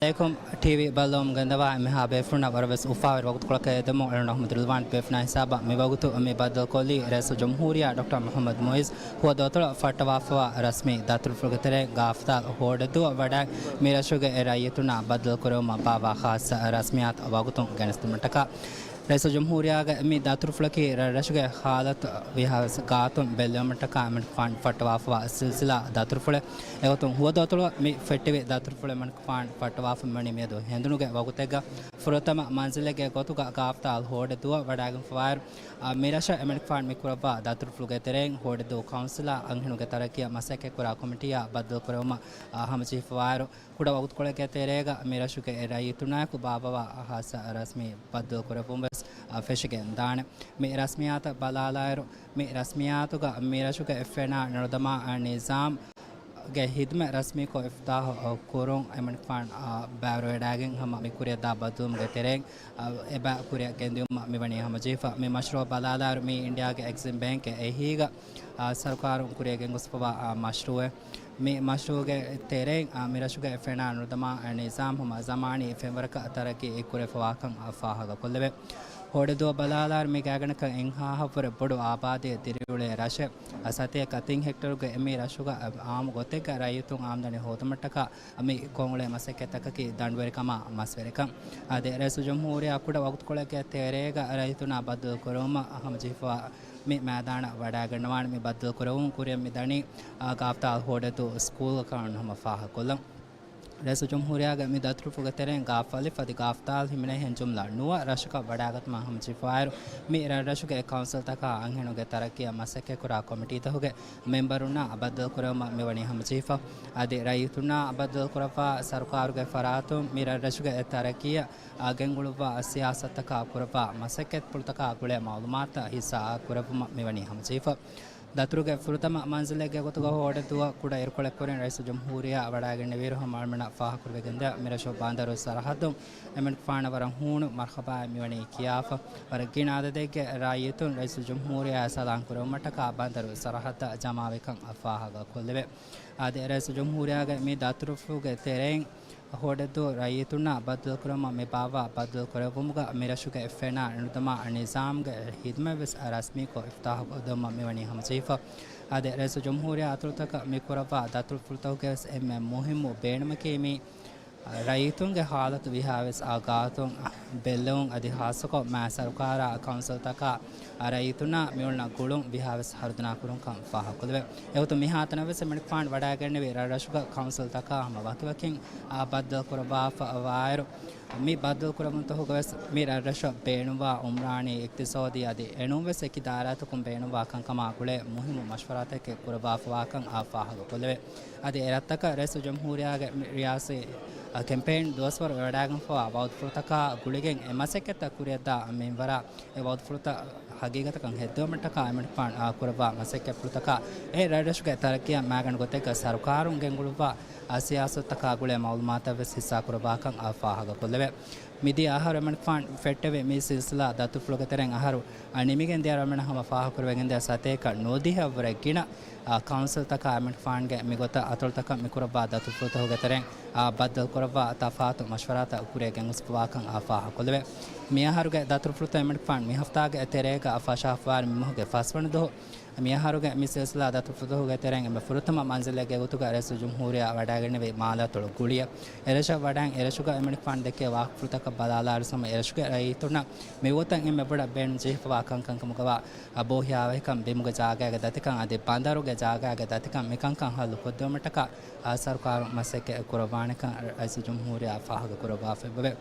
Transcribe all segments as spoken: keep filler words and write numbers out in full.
އައްސަލާމު ޢަލައިކުމް. ޓީވީ ބައްލަވަމުން ގެންދަވާ އެންމެހާ ބޭފުޅުންނަށް ވަރަށްވެސް އުފާވެރި ވަގުތުކޮޅަކަށް އެދެމުން އެޅުން އަޙްމަދު ރިޟްވާން ބޭފުޅާ ހިސާބަށް މި ވަގުތު މި ބައްދަލުކޮށްލީ ރައީސުލްޖުމްހޫރިއްޔާ ޑޮކްޓަރ މުޙައްމަދު މުޢިއްޒު ހުވަދުއަތޮޅަށް ފައްޓަވާފަވާ ރަސްމީ ދަތުރުފުޅުގެ ތެރެއިން ގާފްދާލް ހޯޑެއްދުވަ ވަޑައި މި ރަށުގެ ރައްޔިތުންނާ ބައްދަލުކުރެވުމަށް ބާއްވާ ޚާއްޞަ ރަސްމިއްޔާތު ވަގުތުން ގެނެސްދިނުމަށްޓަކާ. ރައީސުލްޖުމްހޫރިއްޔާގެ މި ދަތުރުފުޅަކީ ރަށްރަށުގެ ހާލަތު ވީހާވެސް ގާތުން ބެއްލެވުމަށްޓަކާ އެމަނިކުފާނު ފައްޓަވާފަވާ ސިލްސިލާ ދަތުރުފުޅެއް. އެގޮތުން ހުވަދުއަތޮޅު މި ފެއްޓެވި ދަތުރުފުޅެއް އެމަނިކުފާނު ފައްޓަވާފަ މިވަނީ މިއަދު ހެނދުނުގެ ވަގުތެއްގަ ފުރަތަމަ މަންޒިލެއްގެ ގޮތުގަ ގާފްދާލް ހޯޑެއްދުވަ ވަޑައިގެންފަވާއިރު، އާ، މި ރަށަށް އެމަނިކުފާނު މި ކުރައްވާ ދަތުރުފުޅުގެ ތެރެއިން ހޯޑެއްދޫ ކައުންސިލާ އަންހެނުންގެ ތަރައްޤީއަށް މަސައްކަތްކުރާ ކޮމިޓީއާ ބައްދަލުކުރެވުމަށް، އާ، ހަމަޖެހިފަވާއިރު، ކުޑަ ވަގުތުކޮޅެއްގެ ތެރޭގަ މި ރަށުގެ ރައްޔިތުންނާއެކު ބާއްވަވާ ޚާއްޞަ ރަސްމީ ބައްދަލުކުރެއްވުން ވެސް، އާ، ފެށިގެން ދާނެ. މި ރަސްމިއްޔާތަށް ބަލާލާއިރު، މި ރަސްމިއްޔާތުގަ މި ރަށުގެ ފެނާ ނުދަމާ ނިޒާމްގެ ޚިދުމަތް ރަސްމީކޮށް އިފްތާޙު ކުރުން އެމަނިކުފާނު، އާ، ބައިވެރިވެވަޑައިގެން ހަމަ މި ކުރިއަށްދާ ބައްދަލުވުމުގެ ތެރެއިން، އާ، އެބަ ކުރިއަށް ގެންދިއުމަށް މިވަނީ ހަމަޖެހިފަ. މި މަޝްރޫޢަށް ބަލާލާއިރު، މި އިންޑިއާގެ އެގްޒިމް ބޭންކެއް އެހީގަ، އާ، ސަރުކާރުން ކުރިއަށް ގެންގޮސްފަވާ، އާ، މަޝްރޫޢެއް. މި މަޝްރޫޢުގެ ތެރެއިން، އާ، މި ރަށުގެ ފެނާ ނުދަމާ ނިޒާމް ހަމަ ޒަމާނީ ފެންވަރަކަށް ތަރައްޤީ ކުރެވިފަވާކަން، އާ، ފާހަގަކޮށްލެވޭ. ހޯޑެއްދުވަ ބަލާލާއިރު، މި ގާތްގަނޑަކަށް އެއްހާހަށްވުރެ ބޮޑު އާބާދީއެއް ދިރިއުޅޭ ރަށެއް. އަ، ސަތޭކަ ތިން ހެކްޓަރުގެ މި ރަށުގަ، އަ، އާއްމު ގޮތެއްގަ ރައްޔިތުން އާމްދަނީ ހޯދުމަށްޓަކާ މި ކޮށްއުޅޭ މަސައްކަތްތަކަކީ ދަނޑުވެރިކަމާ މަސްވެރިކަން. އާދެ، ރައީސުލްޖުމްހޫރިއްޔާ ކުޑަ ވަގުތުކޮޅެއްގެ ތެރޭގަ ރައްޔިތުންނާ ބައްދަލުކުރެވުމަށް ހަމަޖެހިފަވާ މި މައިދާނަށް ވަޑައިގަންނަވާނެ. މި ބައްދަލުކުރެވުން ކުރިއަށް މި ދަނީ، އާ، ގާފްދާލް ހޯޑެއްދޫ ސްކޫލަކަށް ހަމަ ފާހަގަކޮށްލަން. ރައީސުލްޖުމްހޫރިއްޔާގެ މި ދަތުރުފުޅުގެ ތެރެއިން ގާފް އަލިފް އަދި ގާފް ދާލް ހިމެނޭ ހެން ޖުމްލަ ނުވަ ރަށަކަށް ވަޑައިގަތުމަށް ހަމަޖެހިފަވާއިރު، މި ރަށްރަށުގެ ކައުންސިލްތަކާ އަންހެނުންގެ ތަރައްޤީއަށް މަސައްކަތްކުރާ ކޮމިޓީތަކުގެ މެމްބަރުންނާ ބައްދަލުކުރެވުމަށް މިވަނީ ހަމަޖެހިފަ. އަދި ރައްޔިތުންނާ ބައްދަލުކުރައްވާ ސަރުކާރުގެ ފަރާތުން މި ރަށްރަށުގެ ތަރައްޤީއަށް އާ، ގެންގުޅުއްވާ ސިޔާސަތުތަކާ ކުރައްވާ މަސައްކަތްޕުޅުތަކާ ގުޅޭ މައުލޫމާތުތައް ހިއްސާ ކުރެއްވުމަށް މިވަނީ ހަމަޖެހިފަ. ދަތުރުގެ ފުރަތަމަ މަންޒިލެއްގެ ގޮތުގަ ހޯޑެއްދުވަ ކުޑަ އިރުކޮޅެއްކުރިން ރައީސުލްޖުމްހޫރިއްޔާ ވަޑައިގެންނެވިއިރު ހަމަ އަޅަމެންނަށް ފާހަގަކުރެވިގެންދިޔަ މިރަށު ބަނދަރު ސަރަހައްދުން އެމަނިކުފާނަށް ވަރަށް ހޫނު މަރްޙަބާއެއް މިވަނީ ކިޔާފަ. ވަރަށް ގިނަ އަދަދެއްގެ ރައްޔިތުން ރައީސުލްޖުމްހޫރިއްޔާ ސަލާން ކުރެވުމަށްޓަކާ ބަނދަރު ސަރަހައްދަށް ޖަމާވިކަން ފާހަގަކޮށްލެވޭ. އާދެ، ރައީސުލްޖުމްހޫރިއްޔާގެ މި ދަތުރުފުޅުގެ ތެރެއިން ހޯޑެއްދޫ ރައްޔިތުންނާ ބައްދަލުކުރުމަށް މި ބާއްވާ ބައްދަލުކުރެއްވުމުގަ މިރަށުގެ ފެނާ ނުދަމާ ނިޒާމްގެ ޚިދުމަތްވެސް ރަސްމީކޮށް އިފްތާޙުކޮށްދެއްވުމަށް މިވަނީ ހަމަޖެހިފަ. އާދެ، ރައީސުލްޖުމްހޫރިއްޔާ އަތޮޅުތަކަށް މި ކުރައްވާ ދަތުރުފުޅުތަކުގެވެސް އެންމެ މުހިއްމު ބޭނުމަކީ މި ރައްޔިތުންގެ ޙާލަތު ވީހާވެސް އާ ގާތުން ބެއްލެވުން އަދި ޚާއްޞަކޮށް މާތް ސަރުކާރާ ކައުންސިލްތަކާ ރައްޔިތުންނާ މިއުޅުނަ ގުޅުން ވީހާވެސް ހަރުދަނާކުރުންކަން ފާހަގަކޮށްލެވޭ. އެގޮތުން މިހާތަނަށްވެސް އެމަނިކުފާނު ވަޑައިގެންނެވި ރަށްރަށުގަ ކައުންސިލްތަކާ ހަމަ ވަކިވަކިން އާ ބައްދަލުކުރައްވާފަވާއިރު، މި ބައްދަލުކުރެއްވުންތަކުގަވެސް މި ރަށްރަށަށް ބޭނުންވާ އުމްރާނީ، އިޤްތިޞާދީ އަދި އެނޫންވެސް އެކި ދާއިރާތަކުން ބޭނުންވާ ކަންކަމާ ގުޅޭ މުހިއްމު މަޝްވަރާތަކެއް ކުރައްވާފަވާކަން އާ ފާހަގަކޮށްލެވޭ. އަދި އެރަށްތަކަށް ރައީސުލްޖުމްހޫރިއްޔާގެ މި ރިޔާސީ، އަ، ކެމްޕޭން ދުވަސްވަރު ވެވަޑައިގެންފަވާ ވައުދުފުޅުތަކާ ގުޅިގެން އެ މަސައްކަތްތައް ކުރިއަށްދާ މިންވަރާ އެ ވައުދުފުޅުތައް ހަގީގަތަކަށް ހެއްދެވުމަށްޓަކާ އެމަނިކުފާނު، އާ، ކުރައްވާ މަސައްކަތްޕުޅުތަކާ އެ ރަށްރަށުގެ ތަރައްޤީއަށް މައިގަނޑު ގޮތެއްގަ ސަރުކާރުން ގެންގުޅުއްވާ، އާ، ސިޔާސަތުތަކާ ގުޅޭ މައުލޫމާތަށްވެސް ހިއްސާ ކުރައްވާކަން އާ ފާހަގަކޮށްލެވޭ. މިދިޔަ އަހަރު އެމަނިކުފާނު ފެއްޓެވި މި ސިލްސިލާ ދަތުރުފުޅުގެ ތެރެއިން އަހަރު އަ، ނިމިގެން ދިޔަ އަޅަމެން ހަމަ ފާހަގަކުރެވިގެން ދިޔަ ސަތޭކަ ނުވަދިހަށްވުރެ ގިނަ، އަ، ކައުންސިލްތަކާ އެމަނިކުފާނުގެ މިގޮތަށް އަތޮޅުތަކަށް މިކުރައްވާ ދަތުރުފުޅުތަކުގެ ތެރެއިން، އަ، ބައްދަލުކުރައްވާ ތަފާތު މަޝްވަރާތައް ކުރިއަށް ގެންގޮސްފަވާކަން އަ، ފާހަގަކޮށްލެވޭ. މިއަހަރުގެ ދަތުރުފުޅުތައް އެމަނިކުފާނު މި ހަފްތާގެ ތެރޭގަ ފަށާފަވާނެ މި މަހުގެ ފަސްވަނަ ދުވަހު. މިއަހަރުގެ މި ސިލްސިލާ ދަތުރުފުޅުތަކުގެ ތެރެއިން އެންމެ ފުރަތަމަ މަންޒިލެއްގެ ގޮތުގަ ރައީސުލްޖުމްހޫރިއްޔާ ވަޑައިގެންނެވި މާލެ އަތޮޅު ގުޅިއެއް. އެރަށަށް ވަޑައި އެރަށުގަ އެމަނިކުފާނު ދެއްކޭ ވާހަކަފުޅުތަކަށް ބަލާލާއިރު ހަމަ އެރަށުގެ ރައްޔިތުންނަށް މިގޮތަށް އެންމެ ބޮޑަށް ބޭނުން ޖެހިފަވާ ކަންކަންކަމުގަވާ އަ، ބޯހިޔާވަހިކަން ބިމުގެ ޖާގައިގެ ދަތިކަން އަދި ބަނދަރުގެ ޖާގައިގެ ދަތިކަން މިކަންކަން ހައްލު ކޮށްދެވުމަށްޓަކާ، އަ، ސަރުކާރުން މަސައްކަތް ކުރައްވާނެކަން ރައީސުލްޖުމްހޫރިއްޔާ ފާހަގަކުރައްވާފައިވެއެވެ.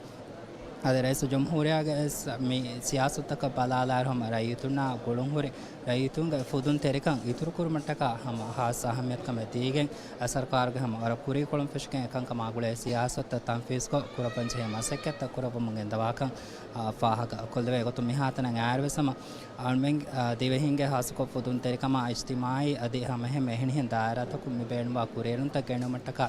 އަދި ރައީސުލްޖުމްހޫރިއްޔާގެ ވެސް މި ސިޔާސަތުތަކަށް ބަލާލާއިރު ހަމަ ރައްޔިތުންނާ ގުޅުންހުރި ރައްޔިތުންގެ ފުދުންތެރިކަން އިތުރުކުރުމަށްޓަކާ ހަމަ ހާއްސަ އަހައްމިޔަތުކަމެއް ދީގެން، އަ، ސަރުކާރުގެ ހަމަ ވަރަށް ކުރީކޮޅުން ފެށިގެން އެކަންކަމާ ގުޅޭ ސިޔާސަތުތައް ތަންފީޒުކޮށް ކުރައްވަންޖެހޭ މަސައްކަތްތައް ކުރައްވަމުން ގެންދަވާކަން، އާ، ފާހަގަ ކޮށްލެވޭ. އެގޮތުން މިހާތަނަށް އައިއިރުވެސް ހަމަ އަޅުމެން، އާ، ދިވެހިންގެ ހާއްސަކޮށް ފުދުންތެރިކަމާ އިޖްތިމާޢީ އަދި ހަމައެހެންމެ އެހެނިހެން ދާއިރާތަކުން މި ބޭނުންވާ ކުރިއެރުންތައް ގެންނުމަށްޓަކާ،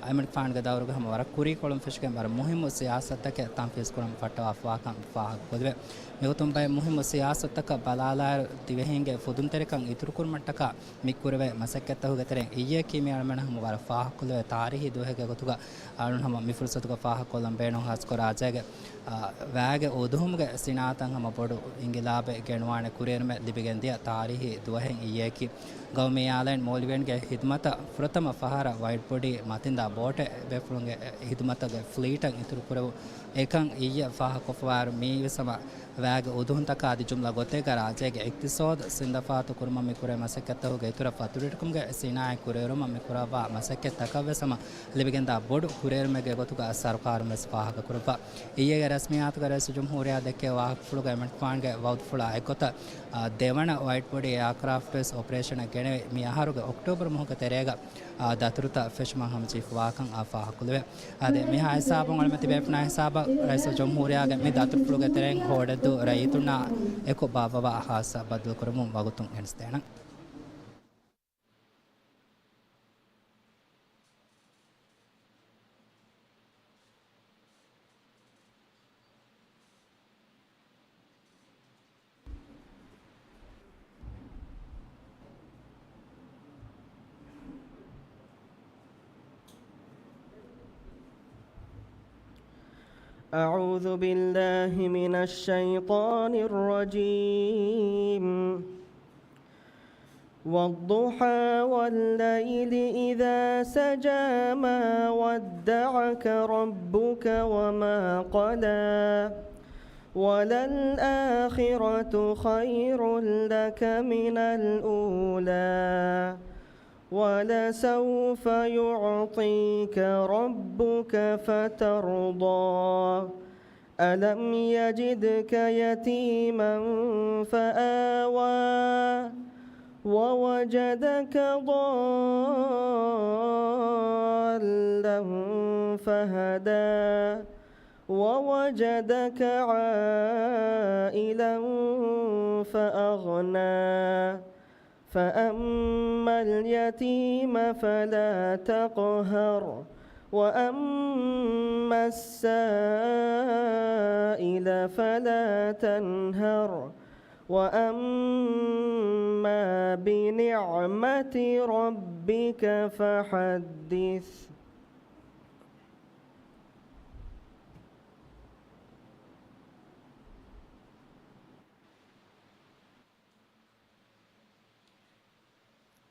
އެމަނިކުފާނުގެ ދައުރުގަ ހަމަ ވަރަށް ކުރީކޮޅުން ފެށިގެން ވަރަށް މުހިއްމު ސިޔާސަތުތަކެއް ތަންފީޒް ކުރަން ފައްޓަވާފަވާކަން ފާހަގަކޮށްލެވޭ. މިގޮތުން ބައެއް މުހިއްމު ސިޔާސަތުތަކަށް ބަލާލާއިރު، ދިވެހިންގެ ފުދުންތެރިކަން އިތުރުކުރުމަށްޓަކާ މި ކުރެވޭ މަސައްކަތްތަކުގެ ތެރެއިން އިއްޔެއަކީ މި އަޅަމެންނަށް ހަމަ ވަރަށް ފާހަގަކޮށްލެވޭ ތާރީހީ ދުވަހެއްގެ ގޮތުގަ އަޅުން ހަމަ މި ފުރުސަތުގަ ފާހަގަކޮށްލަން ބޭނުން ހާސްކޮށް ރާއްޖޭގެ، އާ، ވައިގެ އުދުހުމުގެ ސިނާއަތަށް ހަމަ ބޮޑު އިންގިލާބެއް ގެނުވާނެ ކުރިއެރުމެއް ލިބިގެންދިޔަ ތާރީހީ ދުވަހެއް އިއްޔެއަކީ. ގައުމީ އާލައިން މޯލްޑިވިއަންގެ ހިދުމަތަށް ފުރަތަމަ ފަހަރަށް ވައިޑް ބޮޑީ މަތިންދާ ބޯޓެއް ބޭފުޅުންގެ ހިދުމަތުގެ ފްލީޓަށް އިތުރު ކުރެވުން އެކަން އިއްޔެ ފާހަގަކޮށްފަވާއިރު، މިއީވެސް ހަމަ ވައިގެ އުދުހުންތަކާ އަދި ޖުމްލަ ގޮތެއްގަ ރާއްޖޭގެ އިޤްތިޞާދު ސިނދަފާތު ކުރުމަށް މި ކުރޭ މަސައްކަތްތަކުގެ އިތުރަށް ފަތުރިޓަކުމުގެ ސިނާއަތް ކުރިއެރުމަށް މި ކުރައްވާ މަސައްކަތްތަކަށްވެސް ހަމަ ލިބިގެންދާ ބޮޑު ކުރިއެރުމެއްގެ ގޮތުގަ ސަރުކާރުން ވެސް ފާހަގަކުރައްވާ. އިއްޔެގެ ރަސްމިއްޔާތުގަ ރައީސުލްޖުމްހޫރިއްޔާ ދެއްކެވި ވާހަކަފުޅުގަ އެމަނިކުފާނުގެ ވައުދުފުޅާ އެއްގޮތަށް، އާ، ދެވަނަ ވައިޑް ބޮޑީ އެއާކްރާފްޓް ވެސް އޮޕަރޭޝަނަށް ގެނެވި މި އަހަރުގެ އޮކްޓޯބަރު މަހުގެ ތެރޭގަ، އާ، ދަތުރުތައް ފެށުމަށް ހަމަޖެހިފަވާކަން އާ ފާހަގަކޮށްލެވޭ. އާދެ، މިހާ ހިސާބުން އަޅުމެން ތިބޭފުޅުންނާ ހިސާބަށް ރައީސުލްޖުމްހޫރިއްޔާގެ މި ދަތުރުފުޅުގެ ތެރެއިން ހޯޑެއްދޫ ރައްޔިތުންނާ އެކު ބާއްވަވާ ހާއްސަ ބައްދަލުކުރަމުން ވަގުތުން ގެނެސްދޭނަން. أعوذ بالله من الشيطان الرجيم. والضحى والليل إذا سجى ما ودعك ربك وما قلى وللآخرة خير لك من الأولى ولسوف يعطيك ربك فترضى ألم يجدك يتيما فآوى ووجدك ضالا فهدى ووجدك عائلا فأغنى فأما اليتيم فلا تقهر وأما السائل فلا تنهر وأما بنعمة ربك فحدث.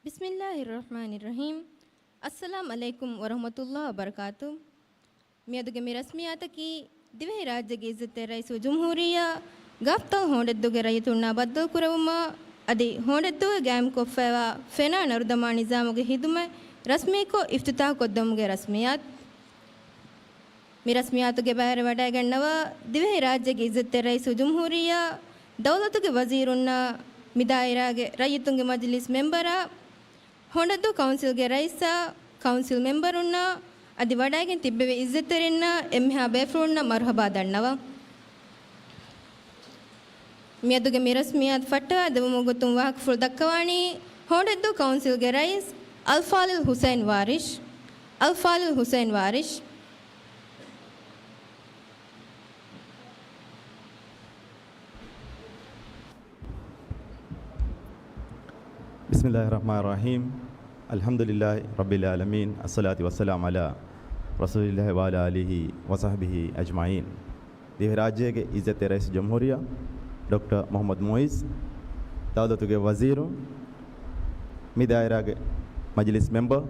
بسم الله الرحمن الرحيم. السلام عليكم ورحمة الله وبركاته. މިއަދުގެ މި ރަސްމިއްޔާތަކީ ދިވެހިރާއްޖޭގެ އިއްޒަތްތެރި ރައީސުލްޖުމްހޫރިއްޔާ ގަފްތަލް ހޯނޑެއްދޫގެ ރައްޔިތުންނާ ބައްދަލުކުރެވުމަށް އަދި ހޯނޑެއްދޫގައި ގާއިމްކޮށްފައިވާ ފެނާ ނަރުދަމާ ނިޒާމުގެ ހިދުމަތް ރަސްމީކޮށް އިފްތިތާޙުކޮށްދެމުމުގެ ރަސްމިއްޔާތު. މި ރަސްމިއްޔާތުގެ ބައިވެރިވެވަޑައިގަންނަވާ ދިވެހިރާއްޖޭގެ އިއްޒަތްތެރި ރައީސުލްޖުމްހޫރިއްޔާ، ދައުލަތުގެ ވަޒީރުންނާ، މި ދާއިރާގެ ރައްޔިތުންގެ މަޖިލީސް މެމްބަރާ، ހޮނޑެއްދޫ ކައުންސިލްގެ ރައީސާ، ކައުންސިލް މެމްބަރުންނާ އަދި ވަޑައިގެން ތިއްބެވި އިއްޒަތްތެރިންނާ އެންމެހާ ބޭފުޅުންނަށް މަރުޙަބާ ދަންނަވަން. މިއަދުގެ މި ރަސްމިއްޔާތު ފައްޓަވާ ދެވުމުގެ ގޮތުން ވާހަކަފުޅު ދައްކަވާނީ ހޮނޑެއްދޫ ކައުންސިލްގެ ރައީސް އަލްފާޟިލް ޙުސައިން ވާރިޝް. އަލްފާޟިލް ޙުސައިން ވާރިޝް. بسم الله الرحمن الرحيم. الحمد لله رب العالمين. الصلاة والسلام على رسول الله وعلى آله وصحبه أجمعين. ދިވެހިރާއްޖޭގެ އިއްޒަތްތެރި ރައީސުލްޖުމްހޫރިއްޔާ ޑޮކްޓަރ މުޙައްމަދު މުޢިއްޒު، ދައުލަތުގެ ވަޒީރުން، މި ދާއިރާގެ މަޖިލިސް މެމްބަރު،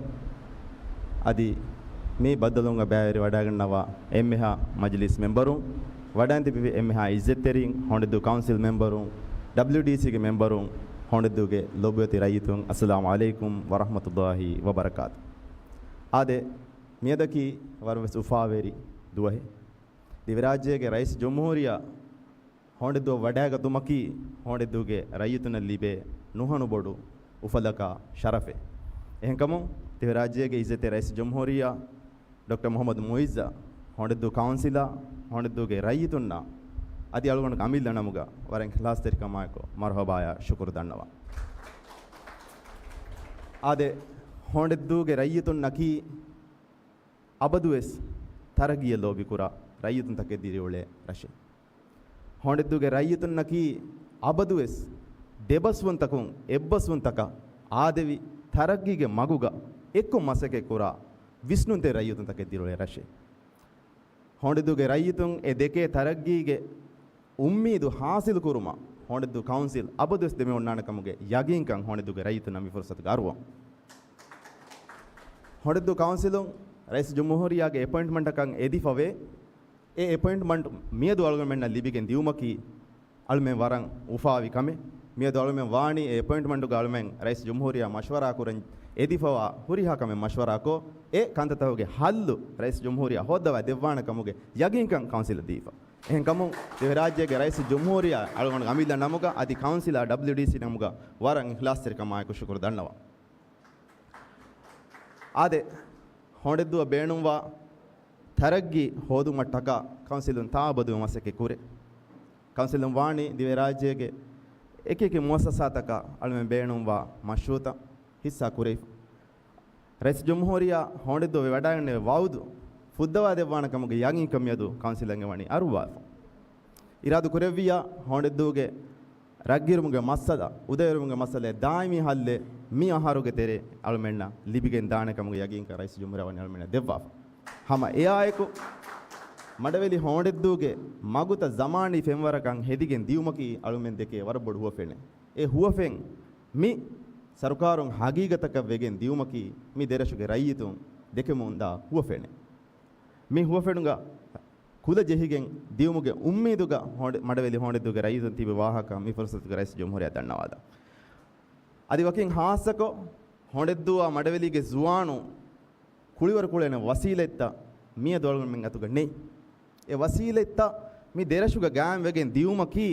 އަދި މި ބައްދަލުވުމުގަ ބައިވެރިވެވަޑައިގަންނަވާ އެންމެހާ މަޖިލިސް މެމްބަރުން، ވަޑައިން ތިބި އެންމެހާ އިއްޒަތްތެރިން، ހޮނޑެއްދޫ ކައުންސިލް މެމްބަރުން، ޑަބްލިޔުޑީސީގެ މެމްބަރުން، ހޮނޑެއްދޫގެ ލޮބުވެތި ރައްޔިތުން، އައްސަލާމު ޢަލައިކުމް ވަރަޙްމަތުﷲި ވަބަރަކާތު. އާދެ، މިއަދަކީ ވަރަށްވެސް އުފާވެރި ދުވަހެއް. ދިވެހިރާއްޖޭގެ ރައީސުލްޖުމްހޫރިއްޔާ ހޮނޑެއްދޫ ވަޑައިގަތުމަކީ ހޮނޑެއްދޫގެ ރައްޔިތުންނަށް ލިބޭ ނުހަނު ބޮޑު އުފަލަކާ ޝަރަފެއް. އެހެންކަމުން، ދިވެހިރާއްޖޭގެ އިއްޒަތްތެރި ރައީސުލްޖުމްހޫރިއްޔާ ޑޮކްޓަރ މުޙައްމަދު މުޢިއްޒަށް ހޮނޑެއްދޫ ކައުންސިލާ ހޮނޑެއްދޫގެ ރައްޔިތުންނާ އަދި އަޅުގަނޑު އަމިއްލަ ނަމުގަ ވަރަށް އިޚްލާޞްތެރިކަމާއެކު މަރުޙަބާޔާ ޝުކުރު ދަންނަވަން. އާދެ، ހޮނޑެއްދޫގެ ރައްޔިތުންނަކީ އަބަދުވެސް ތަރައްގީއަށް ލޯބިކުރާ ރައްޔިތުންތަކެއް ދިރިއުޅޭ ރަށެއް. ހޮނޑެއްދޫގެ ރައްޔިތުންނަކީ އަބަދުވެސް ދެބަސްވުންތަކުން އެއްބަސްވުންތަކަށް އާދެވި، ތަރައްގީގެ މަގުގަ އެއްކޮށް މަސައްކަތްކުރާ ވިސްނުންތެރި ރައްޔިތުންތަކެއް ދިރިއުޅޭ ރަށެއް. ހޮނޑެއްދޫގެ ރައްޔިތުން އެ ދެކޭ ތަރައްގީގެ އުއްމީދު ހާސިލުކުރުމަށް ހޮނޑެއްދޫ ކައުންސިލް އަބަދުވެސް ދެމި އޮންނާނެ ކަމުގެ ޔަގީންކަން ހޮނޑެއްދޫގެ ރައްޔިތުންނަށް މި ފުރުސަތުގަ އަރުވަން. ހޮނޑެއްދޫ ކައުންސިލުން ރައީސް ޖުމްހޫރިއްޔާގެ އެޕޮއިންޓްމަންޓަކަށް އެދިފަވޭ. އެ އެޕޮއިންޓްމަންޓް މިއަދު އަޅުގަނޑުމެންނަށް ލިބިގެން ދިއުމަކީ އަޅުމެން ވަރަށް އުފާވި ކަމެއް. މިއަދު އަޅުމެން ވާނީ އެ އެޕޮއިންޓްމަންޓުގަ އަޅުމެން ރައީސް ޖުމްހޫރިއްޔާ މަޝްވަރާ ކުރަން އެދިފަވާ ހުރިހާ ކަމެއް މަޝްވަރާކޮށް، އެ ކަންތައްތަކުގެ ހައްލު ރައީސް ޖުމްހޫރިއްޔާ ހޯއްދަވާ ދެއްވާނެ ކަމުގެ ޔަގީންކަން ކައުންސިލަށް ދީފަ. އެހެންކަމުން ދިވެހިރާއްޖޭގެ ރައީސް ޖުމްހޫރިއްޔާ އަޅުގަނޑު އަމިއްލަ ނަމުގަ އަދި ކައުންސިލާ ޑަބްލިޔުޑީސީ ނަމުގަ ވަރަށް އިޚްލާޞްތެރިކަމާއެކު ޝުކުރު ދަންނަވަން. އާދެ، ހޮނޑެއްދޫއަށް ބޭނުންވާ ތަރައްގީ ހޯދުމަށްޓަކާ ކައުންސިލުން ތާއަބަދު މަސައްކަތް ކުރޭ. ކައުންސިލުން ވާނީ ދިވެހިރާއްޖޭގެ އެކިއެކި މުއައްސަސާތަކަށް އަޅުމެން ބޭނުންވާ މަޝްރޫޢުތައް ހިއްސާ ކުރެވިފަ. ރައީސް ޖުމްހޫރިއްޔާ ހޮނޑެއްދޫ ވެވަޑައިގަންނެވި ވައުދު ފުއްދަވާ ދެއްވާނެ ކަމުގެ ޔަގީންކަން މިއަދު ކައުންސިލަށް އެވަނީ އަރުވާފަ. އިރާދަ ކުރެއްވިއްޔާ ހޮނޑެއްދޫގެ ރަށްގިރުމުގެ މައްސަލަ، އުދަވެރިވުމުގެ މައްސަލައެއް ދާއިމީ ހައްލެއް މި އަހަރުގެ ތެރޭ އަޅުމެންނަށް ލިބިގެން ދާނެ ކަމުގެ ޔަގީންކަން ރައީސް ޖުމްހޫރިއްޔާ ވަނީ އަޅުމެންނަށް ދެއްވާފަ. ހަމަ އެއާއެކު، މަޑަވެލި ހޮނޑެއްދޫގެ މަގުތައް ޒަމާނީ ފެންވަރަކަށް ހެދިގެން ދިއުމަކީ އަޅުމެން ދެކޭ ވަރަށް ބޮޑު ހުވަފެނެއް. އެ ހުވަފެން މި ސަރުކާރުން ހަގީގަތަކަށް ވެގެން ދިއުމަކީ މި ދެރަށުގެ ރައްޔިތުން ދެކެމުންދާ ހުވަފެނެއް. މި ހުވަފެނުގަ ކުލަ ޖެހިގެން ދިއުމުގެ އުއްމީދުގަ ހޮނޑެ-، މަޑަވެލި ހޮނޑެއްދޫގެ ރައްޔިތުން ތިބި ވާހަކަ މި ފުރުސަތުގަ ރައީސް ޖުމްހޫރިއްޔާ ދަންނަވާލާ. އަދި ވަކިން ހާއްސަކޮށް، ހޮނޑެއްދޫއާ މަޑަވެލީގެ ޒުވާނުން ކުޅިވަރު ކުޅޭނެ ވަސީލަތްތައް މިއަދު އަޅުގަނޑުމެން އަތުގަ ނެތް. އެ ވަސީލަތްތައް މި ދެރަށުގަ ގާއިމްވެގެން ދިއުމަކީ،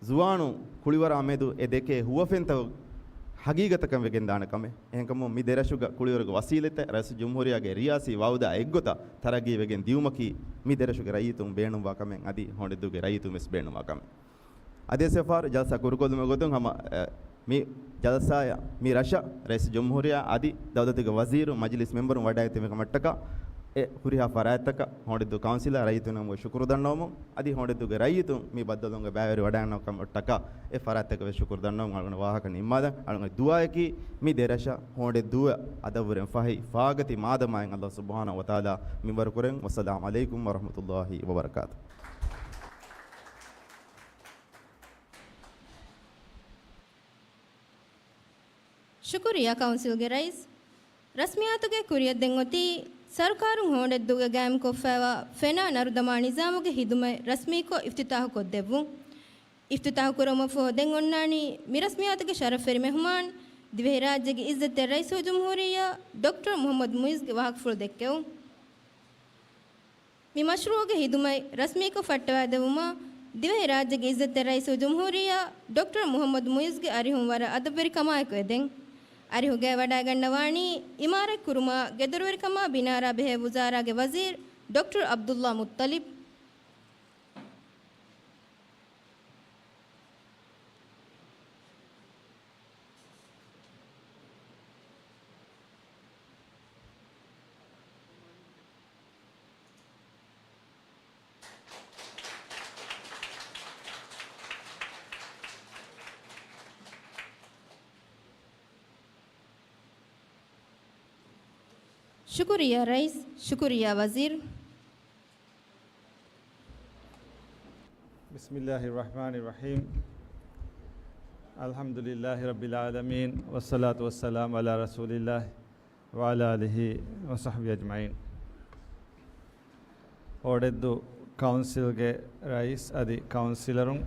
ޒުވާނުން ކުޅިވަރާ މެދު އެ ދެކޭ ހުވަފެންތައް ހަގީގަތަކަށް ވެގެން ދާނެ ކަމެއް. އެހެންކަމުން މި ދެރަށުގަ ކުޅިވަރުގެ ވަސީލަތްތައް ރައީސް ޖުމްހޫރިއްޔާގެ ރިޔާސީ ވައުދާ އެއްގޮތަށް ތަރައްގީވެގެން ދިއުމަކީ މި ދެރަށުގެ ރައްޔިތުން ބޭނުންވާ ކަމެއް، އަދި ހޮނޑެއްދޫގެ ރައްޔިތުން ވެސް ބޭނުންވާ ކަމެއް. އަދި އެސްއެފްއާރް ޖަލްސާ ކުރުކޮށްލުމުގެ ގޮތުން ހަމަ، އެ، މި ޖަލްސާއަށް މި ރަށަށް ރައީސް ޖުމްހޫރިއްޔާ އަދި ދައުލަތުގެ ވަޒީރު، މަޖިލިސް މެމްބަރުން ވަޑައިގަތެވި ކަމަށްޓަކާ، އެ ހުރިހާ ފަރާތްތަކަށް ހޮނޑެއްދޫ ކައުންސިލާ ރައްޔިތުންނަށް ޝުކުރު ދަންނަވަމުން، އަދި ހޮނޑެއްދޫގެ ރައްޔިތުން މި ބައްދަލުވުމުގެ ބައިވެރިވަޑައިގަންނަވާ ކަމަށްޓަކާ، އެ ފަރާތްތަކަށް ވެސް ޝުކުރު ދަންނަވަމުން އަޅުގަނޑު ވާހަކަ ނިންމާލަން. އަޅުގަނޑު ދުޢާއަކީ މި ދެރަށަށް ހޮނޑެއްދޫއަށް އަދަށްވުރެން ފަހި ފާގަތި މާދަމާއިން އައްލާހު ސުބްޙާނަހޫ ވަތަޢާލާ މިންވަރު ކުރެން. ވައްސަލާމު ޢަލައިކުމް ވަރަޙްމަތުﷲި ވަބަރަކާތުހު. ޝުކުރިއްޔާ ކައުންސިލްގެ ރައީސް. ރަސްމިއްޔާތުގެ ކުރިއަށް ދެން އޮތީ ސަރުކާރުން ހޯނޑެއްދޫގަ ގާއިމްކޮށްފައިވާ ފެނާ ނަރުދަމާ ނިޒާމުގެ ހިދުމަތް ރަސްމީކޮށް އިފްތިތާހުކޮށްދެއްވުން. އިފްތިތާހުކުރުމަށްފަހު ދެން އޮންނާނީ މި ރަސްމިއްޔާތުގެ ޝަރަފްވެރި މެހުމާން، ދިވެހިރާއްޖޭގެ އިއްޒަތްތެރި ރައީސުލްޖުމްހޫރިއްޔާ ޑޮކްޓަރ މުޙައްމަދު މުޢިއްޒުގެ ވާހަކަފުޅު ދެއްކެވުން. މި މަޝްރޫޢުގެ ހިދުމަތް ރަސްމީކޮށް ފައްޓަވައިދެއްވުމަށް ދިވެހިރާއްޖޭގެ އިއްޒަތްތެރި ރައީސުލްޖުމްހޫރިއްޔާ ޑޮކްޓަރ މުޙައްމަދު މުޢިއްޒުގެ އަރިހުން ވަރަށް އަދަބުވެރިކަމާއެކު އެދެން. އަރިހުގައި ވަޑައިގަންނަވާނީ އިމާރާތް ކުރުމާ، ގެދޮރުވެރިކަމާ ބިނާރާ ބެހޭ ވުޒާރާގެ ވަޒީރު ޑޮކްޓަރ ޢަބްދުﷲ މުއްޠަލިބް. ޝުކުރިއްޔާ ރައީސް، ޝުކުރިއްޔާ ވަޒީރު. بسم الله الرحمن الرحيم. الحمد لله رب العالمين، والصلاة والسلام على رسول الله وعلى آله وصحبه أجمعين. ހޯނޑެއްދޫ ކައުންސިލްގެ ރައީސް އަދި ކައުންސިލަރުން،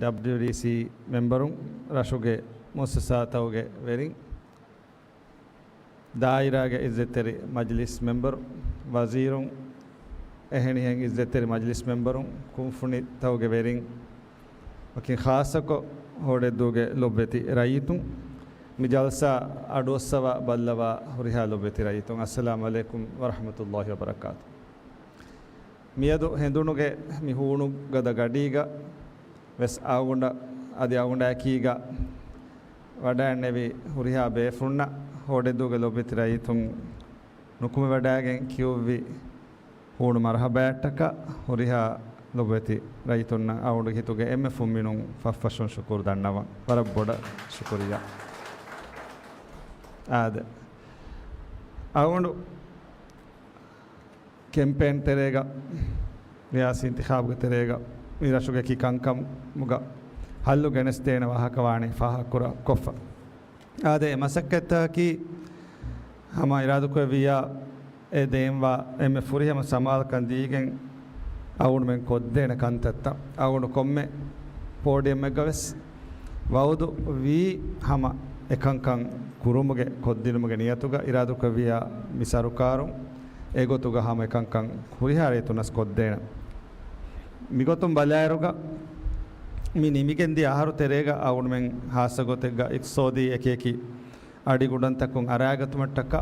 ޑަބްލިޔުޑީސީ މެމްބަރުން، ރަށުގެ މުއައްސަސާތަކުގެ ވެރިން، ދާއިރާގެ އިއްޒަތްތެރި މަޖިލިސް މެމްބަރު، ވަޒީރުން، އެހެނިހެން އިއްޒަތްތެރި މަޖިލިސް މެމްބަރުން، ކުންފުނިތަކުގެ ވެރިން، ވަކިން ޚާއްޞަކޮށް ހޯނޑެއްދޫގެ ލޮބުވެތި ރައްޔިތުން، މި ޖަލްސާ އަޑުއައްސަވާ ބައްލަވާ ހުރިހާ ލޮބުވެތި ރައްޔިތުން، އައްސަލާމު ޢަލައިކުމް ވަރަޙްމަތުﷲި ވަބަރަކާތުހު. މިއަދު ހެނދުނުގެ މި ހޫނު ގަދަ ގަޑީގަ ވެސް އަޅުގަނޑަށް އަދި އަޅުގަނޑާއެކީގަ ވަޑައިގެންނެވި ހުރިހާ ބޭފުޅުންނަށް ހޯނޑެއްދޫގެ ލޮބުވެތި ރައްޔިތުން ނުކުމެވަޑައިގެން ކިޔުއްވި ހޫނު މަރުހަބާއަށްޓަކާ ހުރިހާ ލޮބުވެތި ރައްޔިތުންނަށް އަޅުގަނޑު ހިތުގެ އެންމެ ފުންމިނުން ފަށްފަށުން ޝުކުރު ދަންނަވަން. ވަރަށް ބޮޑަށް ޝުކުރިއްޔާ. އާދެ، އަޅުގަނޑު ކެމްޕޭން ތެރޭގަ، ރިޔާސީ އިންތިޚާބުގެ ތެރޭގަ މި ރަށުގެ އެކި ކަންކަމުގަ ހައްލު ގެނެސްދޭނެ ވާހަކަ ވާނީ ފާހަގަކުރާ ކޮށްފަ. އާދެ، އެ މަސައްކަތްތަކަކީ ހަމަ އިރާދަކުރެއްވިއްޔާ، އެ ދޭންވާ އެންމެ ފުރިހަމަ ސަމާލުކަން ދީގެން އަޅުގަނޑުމެން ކޮށްދޭނެ ކަންތައްތައް. އަޅުގަނޑު ކޮންމެ ޕޯޑިއަމެއްގަ ވެސް ވައުދު ވީ ހަމަ އެކަންކަން ކުރުމުގެ ކޮށްދިނުމުގެ ނިޔަތުގަ އިރާދަކުރެއްވިއްޔާ މި ސަރުކާރުން އެގޮތުގަ ހަމަ އެކަންކަން ހުރިހާ ރައްޔިތުންނަސް ކޮށްދޭނެ. މިގޮތުން ބަލާއިރުގަ މި ނިމިގެންދިޔަ އަހަރު ތެރޭގަ އަޅުގަނޑުމެން ހާއްސަ ގޮތެއްގަ އިޤްތިޞާދީ އެކިއެކި އަޑިގުޑަންތަކުން އަރާގަތުމަށްޓަކާ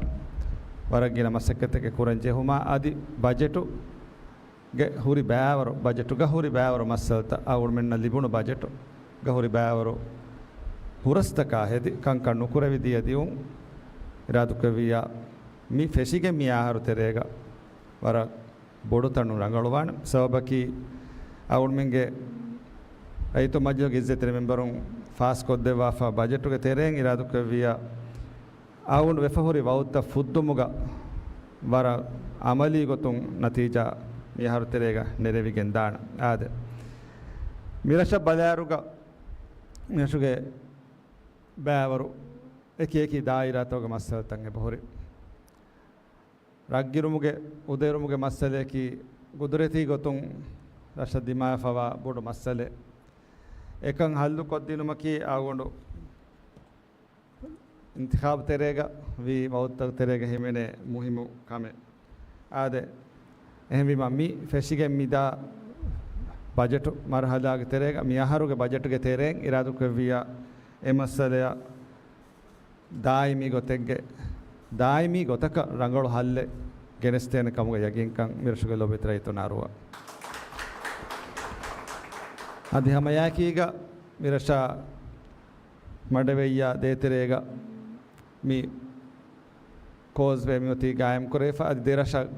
ވަރަށް ގިނަ މަސައްކަތެއް ކުރަން ޖެހުމާ އަދި ބަޖެޓުގެ ހުރި ބައިވަރު، ބަޖެޓުގަ ހުރި ބައިވަރު މައްސަލަތައް، އަޅުގަނޑުމެންނަށް ލިބުނު ބަޖެޓުގަ ހުރި ބައިވަރު ހުރަސްތަކާ ހެދި ކަންކަން ނުކުރެވިދިޔަ ދިއުން އިރާދަކުރެއްވިއްޔާ މި ފެށިގެން މި އަހަރު ތެރޭގަ ވަރަށް ބޮޑު ތަނުން ރަނގަޅުވާނެ. ސަބަބަކީ އަޅުގަނޑުމެންގެ ރައްޔިތު މަޖިލީހުގެ އިއްޒަތްތެރި މެމްބަރުން ފާސްކޮށްދެއްވާފާ ބަޖެޓުގެ ތެރެއިން އިރާދަކުރެއްވިއްޔާ އަޅުގަނޑު ވެފަ ހުރި ވައުދުތައް ފުއްދުމުގަ ވަރަށް އަމަލީ ގޮތުން ނަތީޖާ މި އަހަރު ތެރޭގަ ނެރެވިގެން ދާނެ. އާދެ، މިރަށަށް ބަލާއިރުގަ މިރަށުގެ ބައިވަރު އެކި އެކި ދާއިރާތަކުގެ މައްސަލަތައް އެބަހުރި. ރަށްގިރުމުގެ އުދައެރުމުގެ މައްސަލަޔަކީ ގުދުރަތީ ގޮތުން ރަށަށް ދިމާވެފަވާ ބޮޑު މައްސަލައެއް. އެކަން ހައްލު ކޮށްދިނުމަކީ އަޅުގަނޑު އިންތިޚާބު ތެރޭގަ ވީ ވައުދުތައް ތެރޭގަ ހިމެނޭ މުހިއްމު ކަމެއް. އާދެ، އެހެންވީމަ މި ފެށިގެން މިދާ ބަޖެޓު މަރުހަލާގެ ތެރޭގަ މި އަހަރުގެ ބަޖެޓުގެ ތެރެއިން އިރާދަކުރެއްވިއްޔާ އެ މައްސަލަޔަށް ދާއިމީ ގޮތެއްގެ، ދާއިމީ ގޮތަކަށް ރަނގަޅު ހައްލެއް ގެނެސްދޭނެ ކަމުގެ ޔަގީންކަން މިރަށުގެ ލޯބިވެތި ރައްޔިތުންނަށް އަރުވާ. އަދި ހަމައެއާއެކީގަ މިރަށާ މަޑެވެއްޔާ ދޭތެރޭގަ މި ކޯސްވޭ މިއޮތީ ގާއިމްކުރެވިފަ އަދި ދެރަށަށް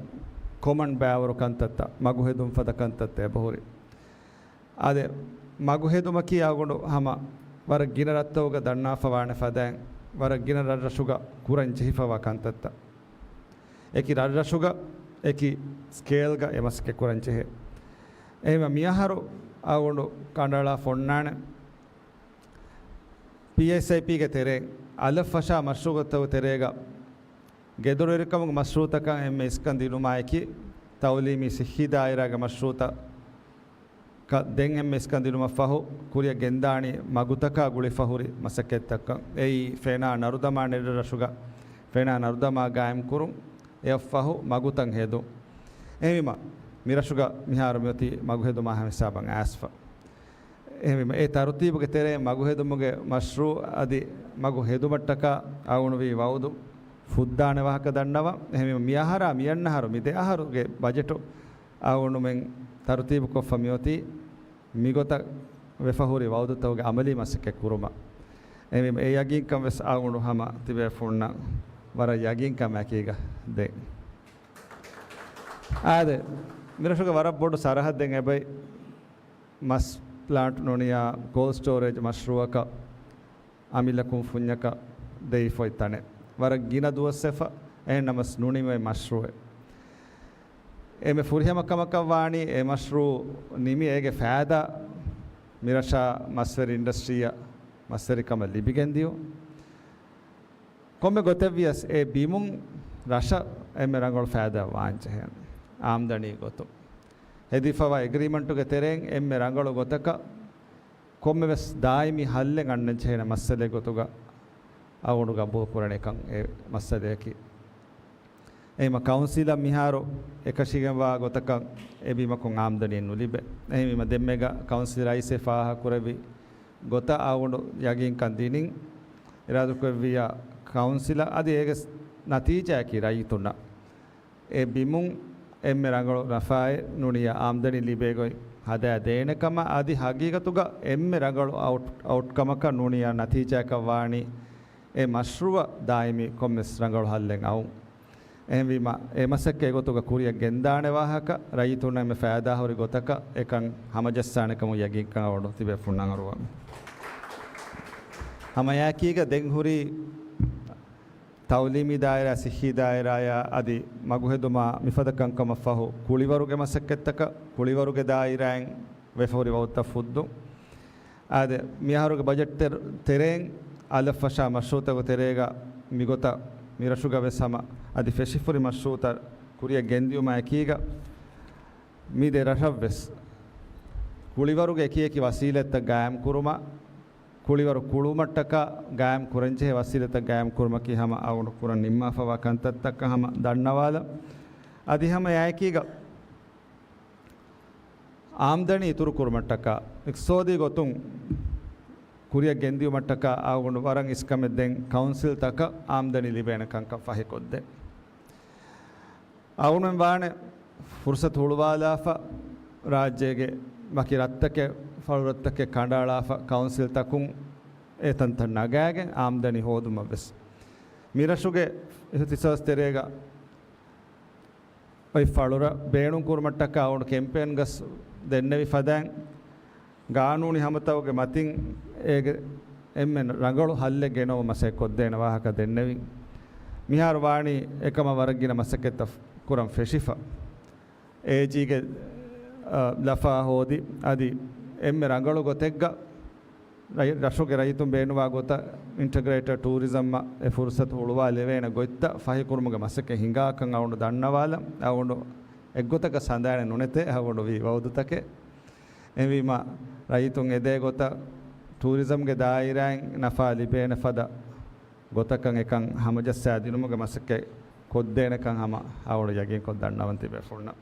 ކޮމަން ބައިވަރު ކަންތައްތައް، މަގު ހެދުން ފަދަ ކަންތައްތައް އެބަހުރި. އާދެ، މަގު ހެދުމަކީ އަޅުގަނޑު ހަމަ ވަރަށް ގިނަ ރަށްތަކުގަ ދަންނާފަވާނެ ފަދައިން، ވަރަށް ގިނަ ރަށްރަށުގަ ކުރަން ޖެހިފަވާ ކަންތައްތައް. އެކި ރަށްރަށުގަ އެކި ސްކޭލްގަ އެ މަސައްކަތް ކުރަން ޖެހޭ. އެހެންވީމަ މިއަހަރު އަޅުގަނޑު ކަނޑައަޅާފަ އޮންނާނެ ޕީއެސްއައިޕީގެ ތެރެއިން އަލަށް ފަށާ މަޝްރޫޢުތަކުގެ ތެރޭގަ ގެދޮރުވެރިކަމުގެ މަޝްރޫޢުތަކާ އެންމެ އިސްކަން ދިނުމާއެކީ ތައުލީމީ ޞިއްޙީ ދާއިރާގެ މަޝްރޫޢުތައް ކަ-، ދެން އެންމެ އިސްކަން ދިނުމަށްފަހު ކުރިއަށް ގެންދާނީ މަގުތަކާ ގުޅިފަ ހުރި މަސައްކަތްތަކަށް. އެއީ ފެނާ ނަރުދަމާ ނެރެ ރަށުގަ ފެނާ ނަރުދަމާ ގާއިމްކުރުން، އެއަށްފަހު މަގުތައް ހެދުން. އެހެންވީމަ، މިރަށުގަ މިހާރު މިއޮތީ މަގު ހެދުމާ ހަމަ ހިސާބަށް އައިސްފަ. އެހެންވީމަ، އެ ތަރުތީބުގެ ތެރެއިން މަގު ހެދުމުގެ މަޝްރޫޢު އަދި މަގު ހެދުމަށްޓަކާ އަޅުގަނޑު ވީ ވައުދު ފުއްދާނެ ވާހަކަ ދަންނަވަން. އެހެންވީމަ، މިއަހަރާ މިއަންނަ އަހަރު މި ދެ އަހަރުގެ ބަޖެޓު އަޅުގަނޑުމެން ތަރުތީބުކޮށްފަ މިއޮތީ މިގޮތަށް ވެފަ ހުރި ވައުދުތަކުގެ އަމަލީ މަސައްކަތް ކުރުމަށް. އެހެންވީމަ، އެ ޔަގީންކަން ވެސް އަޅުގަނޑު ހަމަ ތިބޭފުޅުންނަށް ވަރަށް ޔަގީންކަމާއެކީގަ ދޭން. އާދެ، މިރަށުގެ ވަރަށް ބޮޑު ސަރަހައްދެއް އެބައި މަސް ޕްލާންޓް ނޫނިއްޔާ ކޯލްޑް ސްޓޯރޭޖް މަޝްރޫޢަކަށް އަމިއްލަ ކުންފުންޏަކަށް ދެވިފައި ތަނެއް. ވަރަށް ގިނަ ދުވަސްވެފަ، އެހެންނަމަސް ނުނިމި އޮތް މަޝްރޫޢެއް. އެންމެ ފުރިހަމަ ކަމަކަށް ވާނީ އެ މަޝްރޫޢު ނިމި އޭގެ ފައިދާ މިރަށާ މަސްވެރި އިންޑަސްޓްރީއަށް މަސްވެރިކަމަށް ލިބިގެންދިޔުން. ކޮންމެ ގޮތެއްވިޔަސް އެ ބިމުން ރަށަށް އެންމެ ރަނގަޅު ފައިދާ ވާންޖެހޭނެ އާމްދަނީ ގޮތުން. ހެދިފަވާ އެގްރީމަންޓުގެ ތެރެއިން އެންމެ ރަނގަޅު ގޮތަކަށް ކޮންމެވެސް ދާއިމީ ހައްލެއް އަންނަން ޖެހޭނެ މައްސަލައެއް ގޮތުގަ އަޅުގަނޑު ގަބޫލު ކުރަނީ އެކަން އެ މައްސަލަޔަކީ. އެހެންވީމަ ކައުންސިލަށް މިހާރު އެކަށީގެންވާ ގޮތަކަށް އެ ބިމަކުން އާމްދަނީ ނުލިބޭ. އެހެންވީމަ ދެންމެގަ ކައުންސިލް ރައީސް އެ ފާހަގަކުރެއްވި ގޮތަށް އަޅުގަނޑު ޔަގީންކަން ދިނިން، އިރާދަކުރެއްވިއްޔާ ކައުންސިލަށް އަދި އޭގެ ނަތީޖާއަކީ ރައްޔިތުންނަށް އެ ބިމުން އެންމެ ރަނގަޅު ނަފާއެއް ނޫނިއްޔާ އާމްދަނީ ލިބޭ ގޮތް ހަދާ ދޭނެ ކަމަށް އަދި ހަގީގަތުގަ އެންމެ ރަނގަޅު އައުޓް-، އައުޓްކަމަކަށް ނޫނިއްޔާ ނަތީޖާއަކަށް ވާނީ އެ މަޝްރޫޢަށް ދާއިމީ ކޮންމެސް ރަނގަޅު ހައްލެއް އައުން. އެހެންވީމަ، އެ މަސައްކަތް އެގޮތުގަ ކުރިއަށް ގެންދާނެ ވާހަކަ، ރައްޔިތުންނަށް އެންމެ ފައިދާހުރި ގޮތަކަށް އެކަން ހަމަޖައްސާނެ ކަމުގެ ޔަގީންކަން އަޅުގަނޑު ތިބޭފުޅުންނަށް އަރުވަމެވެ. ހަމައެއާއެކީގަ ދެން ހުރީ ތައުލީމީ ދާއިރާ، ސިއްހީ ދާއިރާޔާ އަދި މަގުހެދުމާ މިފަދަ ކަންކަމަށްފަހު ކުޅިވަރުގެ މަސައްކަތްތަކަށް، ކުޅިވަރުގެ ދާއިރާއިން ވެފަހުރި ވައުދުތައް ފުއްދުން. އާދެ، މިއަހަރުގެ ބަޖެޓް ތެރ-، ތެރެއިން އަލަށް ފަށާ މަޝްރޫއުތަކުގެ ތެރޭގަ މިގޮތަށް މިރަށުގަ ވެސް ހަމަ އަދި ފެށިފުރި މަޝްރޫއުތައް ކުރިއަށް ގެންދިއުމާ އެކީގަ، މި ދެ ރަށަށްވެސް ކުޅިވަރުގެ އެކި އެކި ވަސީލަތްތައް ގާއިމް ކުރުމަށް، ކުޅިވަރު ކުޅުމަށްޓަކާ ގާއިމް ކުރަންޖެހޭ ވަސީލަތްތައް ގާއިމް ކުރުމަކީ ހަމަ އަޅުގަނޑު ކުރަން ނިންމާފަވާ ކަންތައްތައްކަން ހަމަ ދަންނަވާލަން. އަދި ހަމަ އެއާއެކީގަ އާމްދަނީ އިތުރު ކުރުމަށްޓަކާ، އިޤްތިޞާދީ ގޮތުން ކުރިއަށް ގެންދިއުމަށްޓަކާ އަޅުގަނޑު ވަރަށް އިސްކަމެއް ދޭން ކައުންސިލްތަކަށް އާމްދަނީ ލިބޭނެ ކަންކަން ފަހިކޮށްދޭން. އަޅުގަނޑުމެން ވާނެ ފުރުޞަތު ހުޅުވާލާފަ، ރާއްޖޭގެ ވަކި ރަށްތަކެއް، ފަޅުރަށްތަކެއް ކަނޑައަޅާފަ، ކައުންސިލްތަކުން އެ ތަންތަން ނަގާގެން އާމްދަނީ ހޯދުމަށްވެސް. މިރަށުގެ އިޤްތިޞާދު ތެރޭގަ އޮތް ފަޅުރަށް ބޭނުން ކުރުމަށްޓަކާ އަޅުގަނޑު ކެމްޕޭން ގަސް ދެންނެވި ފަދައިން، ގާނޫނީ ހަމަތައުގެ މަތިން އޭގެ އެންމެ ރަނގަޅު ހައްލެއް ގެނައުމަށް މަސައްކަތް ކޮށްދޭނެ ވާހަކަ ދެންނެވިން. މިހާރު ވާނީ އެކަމަށް ވަރަށް ގިނަ މަސައްކަތްތައް ކުރަން ފެށިފަ. އޭޖީގެ، އަ، ލަފާ ހޯދި، އަދި އެންމެ ރަނގަޅު ގޮތެއްގަ ރަށް-، ރަށުގެ ރައްޔިތުން ބޭނުވާ ގޮތަށް އިންޓަގްރޭޓަޑް ޓޫރިޒަމްއަށް އެ ފުރުޞަތު ހުޅުވާ ލެވޭނެ ގޮތްތައް ފަހިކުރުމުގެ މަސައްކަތް ހިނގާކަން އަޅުގަނޑު ދަންނަވާލަން. އަޅުގަނޑު އެއްގޮތަކަށް ހަނދާނެއް ނުނެތޭ އަޅުގަނޑު ވީ ވައުދުތަކެއް. އެހެންވީމަ، ރައްޔިތުން އެދޭ ގޮތަށް ޓޫރިޒަމްގެ ދާއިރާއިން ނަފާ ލިބޭނެ ފަދަ ގޮތަކަށް އެކަން ހަމަޖައްސާ ދިނުމުގެ މަސައްކަތް ކޮށްދޭނެކަން ހަމަ އަޅުގަނޑު ޔަގީންކޮށް ދަންނަވަން ތިބޭފުޅުންނަށް.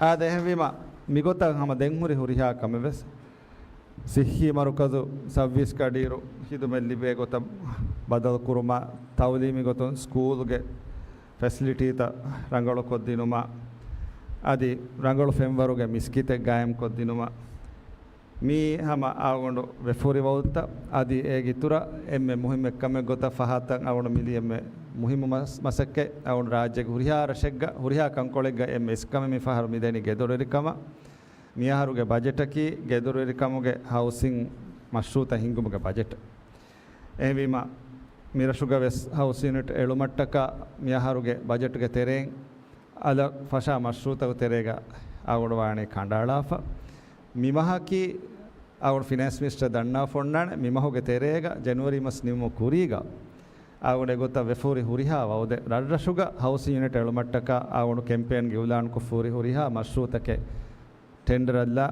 އާދެ، އެހެންވީމަ، މިގޮތަށް ހަމަ ދެން ހުރި ހުރިހާ ކަމެއް ވެސް ސިއްހީ މަރުކަޒު ސައުވީސް ގަޑިއިރު ޚިދުމަތް ލިބޭ ގޮތަށް ބަދަލު ކުރުމާ، ތައުލީމީ ގޮތުން ސްކޫލްގެ ފެސިލިޓީތައް ރަނގަޅުކޮށްދިނުމާ، އަދި ރަނގަޅު ފެންވަރުގެ މިސްކިތެއް ގާއިމްކޮށްދިނުމަށް، މީ ހަމަ އަޅުގަނޑު ވެފަހުރި ވައުދުތައް. އަދި އޭގެ އިތުރަށް އެންމެ މުހިއްމު އެއްކަމެއް ގޮތަށް ފަހަތަށް އަޅުގަނޑު މިލީ އެންމެ މުހިއްމު މަސް-، މަސައްކަތް. އަޅުގަނޑު ރާއްޖޭގެ ހުރިހާ ރަށެއްގަ، ހުރިހާ ކަންކޮޅެއްގަ އެންމެ އިސްކަމެއް މި ފަހަރު މިދެނީ ގެދޮރުވެރިކަމަށް. މިއަހަރުގެ ބަޖެޓަކީ ގެދޮރުވެރިކަމުގެ ހައުސިން މަޝްރޫއުތައް ހިންގުމުގެ ބަޖެޓް. އެހެންވީމަ، މިރަށުގަ ވެސް ހައުސިން ޔުނިޓް އެޅުމަށްޓަކާ މިއަހަރުގެ ބަޖެޓްގެ ތެރެއިން އަލަށް ފަށާ މަޝްރޫއުތަކުގެ ތެރޭގަ އަޅުގަނޑު ވާނީ ކަނޑައަޅާފަ. މިމަހަކީ އަޅުގަނޑު ފިނޭންސް މިނިސްޓަރ ދަންނަވާފަ އޮންނާނެ، މިމަހުގެ ތެރޭގަ ޖެނުއަރީ މަސް ނިމުމަށް ކުރީގަ އަޅުގަނޑު އެގޮތަށް ވެފަހުރި ހުރިހާ ވައުދެއް، ރަށްރަށުގަ ހައުސިން ޔުނިޓް އެޅުމަށްޓަކާ އަޅުގަނޑު ކެމްޕޭންގެ އިއުލާންކޮށްފަ ހުރި ހުރިހާ މަޝްރޫއުތަކެއް ޓެންޑަރަށްލާ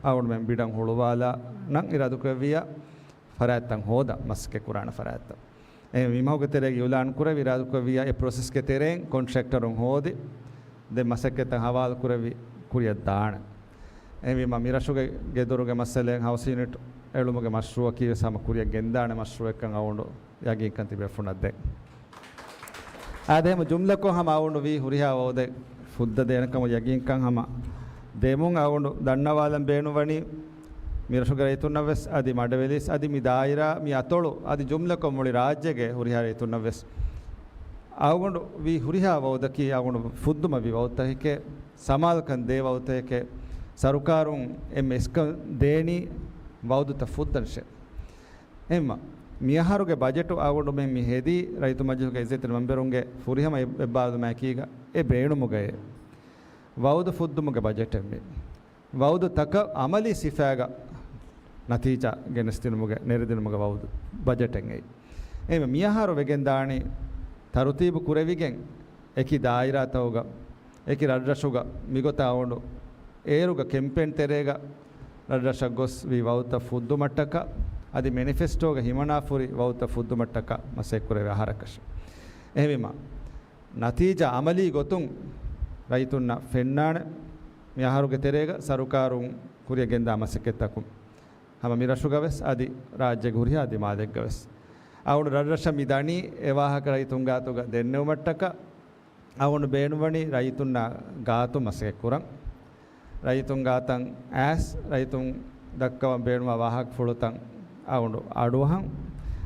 އަޅުގަނޑުމެން ބިޑަށް ހުޅުވާލާނަން އިރާދަކުރެއްވިއްޔާ، ފަރާތްތައް ހޯދާ މަސައްކަތް ކުރާނެ ފަރާތްތައް. އެ މިމަހުގެ ތެރޭގަ އިއުލާން ކުރެވި އިރާދަކުރެއްވިއްޔާ، އެ ޕްރޮސެސްގެ ތެރެއިން ކޮންޓްރެކްޓަރުން ހޯދި، ދެން މަސައްކަތްތައް ހަވާލު ކުރެވި ކުރިއަށް ދާނެ. އެހެންވީމަ، މިރަށުގެ ގެދޮރުގެ މައްސަލައިން ހައުސިން ޔުނިޓް އެޅުމުގެ މަޝްރޫއަކީ ވެސް ހަމަ ކުރިއަށް ގެންދާނެ މަޝްރޫއެއްކަން އަޅުގަނޑު ޔަގީންކަން ތިބޭފުޅުންނަށް ދޭން. އާދެ، ހަމަ ޖުމްލަކޮށް ހަމަ އަޅުގަނޑު ވީ ހުރިހާ ވައުދެއް ފުއްދަ ދޭނެ ކަމަށް ޔަގީންކަން ހަމަ ދެމުން އަޅުގަނޑު ދަންނަވާލަން ބޭނުންވަނީ، މިރަށުގެ ރައްޔިތުންނަށް ވެސް އަދި މަޑެވެލީސް އަދި މި ދާއިރާ މި އަތޮޅު އަދި ޖުމްލަކޮށް މުޅި ރާއްޖޭގެ ހުރިހާ ރައްޔިތުންނަށް ވެސް އަޅުގަނޑު ވީ ހުރިހާ ވައުދަކީ އަޅުގަނޑު ފުއްދުމަށް ވި ވައުދުތަކެކޭ، ސަމާލުކަން ދޭ ވައުދުތަކެކޭ، ސަރުކާރުން އެންމެ އިސްކަން ދޭނީ ވައުދުތައް ފުއްދަންށޭ. އެހެންވީމަ، މިއަހަރުގެ ބަޖެޓު އަޅުގަނޑުމެން މި ހެދީ، ރައްޔިތު މަޖިލީހުގެ އިއްޒަތްތެރި މެމްބަރުންގެ ފުރިހަމަ އެއްބާރުލުމާއެކީގަ އެ ބޭނުމުގައޭ. ވައުދު ފުއްދުމުގެ ބަޖެޓެއް މީ. ވައުދު ތަކަށް އަމަލީ ސިފައިގަ ނަތީޖާ ގެނެސްދިނުމުގެ، ނެރެދިނުމުގެ ވައުދު ބަޖެޓެއް އެއީ. އެހެންވެ، މިއަހަރު ވެގެން ދާނީ ތަރުތީބު ކުރެވިގެން އެކި ދާއިރާތަކުގަ، އެކި ރަށްރަށުގަ މިގޮތަށް އަޅުގަނޑު އޭރުގަ ކެމްޕޭން ތެރޭގަ ރަށްރަށަށް ގޮސް ވީ ވައުދުތައް ފުއްދުމަށްޓަކާ، އަދި މެނިފެސްޓޯގަ ހިމަނާފަ ހުރި ވައުދުތައް ފުއްދުމަށްޓަކާ މަސައްކަތް ކުރެވޭ އަހަރަކަށް. އެހެންވީމަ، ނަތީޖާ އަމަލީ ގޮތުން ރައްޔިތުންނަށް ފެންނާނެ، މި އަހަރުގެ ތެރޭގަ ސަރުކާރުން ކުރިއަށް ގެންދާ މަސައްކަތްތަކުން ހަމަ މި ރަށުގަ ވެސް އަދި ރާއްޖޭގެ ހުރިހާ ދިމާލެއްގަ ވެސް. އަޅުގަނޑު ރަށްރަށަށް މި ދަނީ އެ ވާހަކަ ރައްޔިތުން ގާތުގަ ދެންނެވުމަށްޓަކާ، އަޅުގަނޑު ބޭނުންވަނީ ރައްޔިތުންނާ ގާތު މަސައްކަތް ކުރަން. ރައްޔިތުން ގާތަށް އައިސް، ރައްޔިތުން ދައްކަވަން ބޭނުންވާ ވާހަކަފުޅުތައް އަޅުގަނޑު އަޑުއަހަން.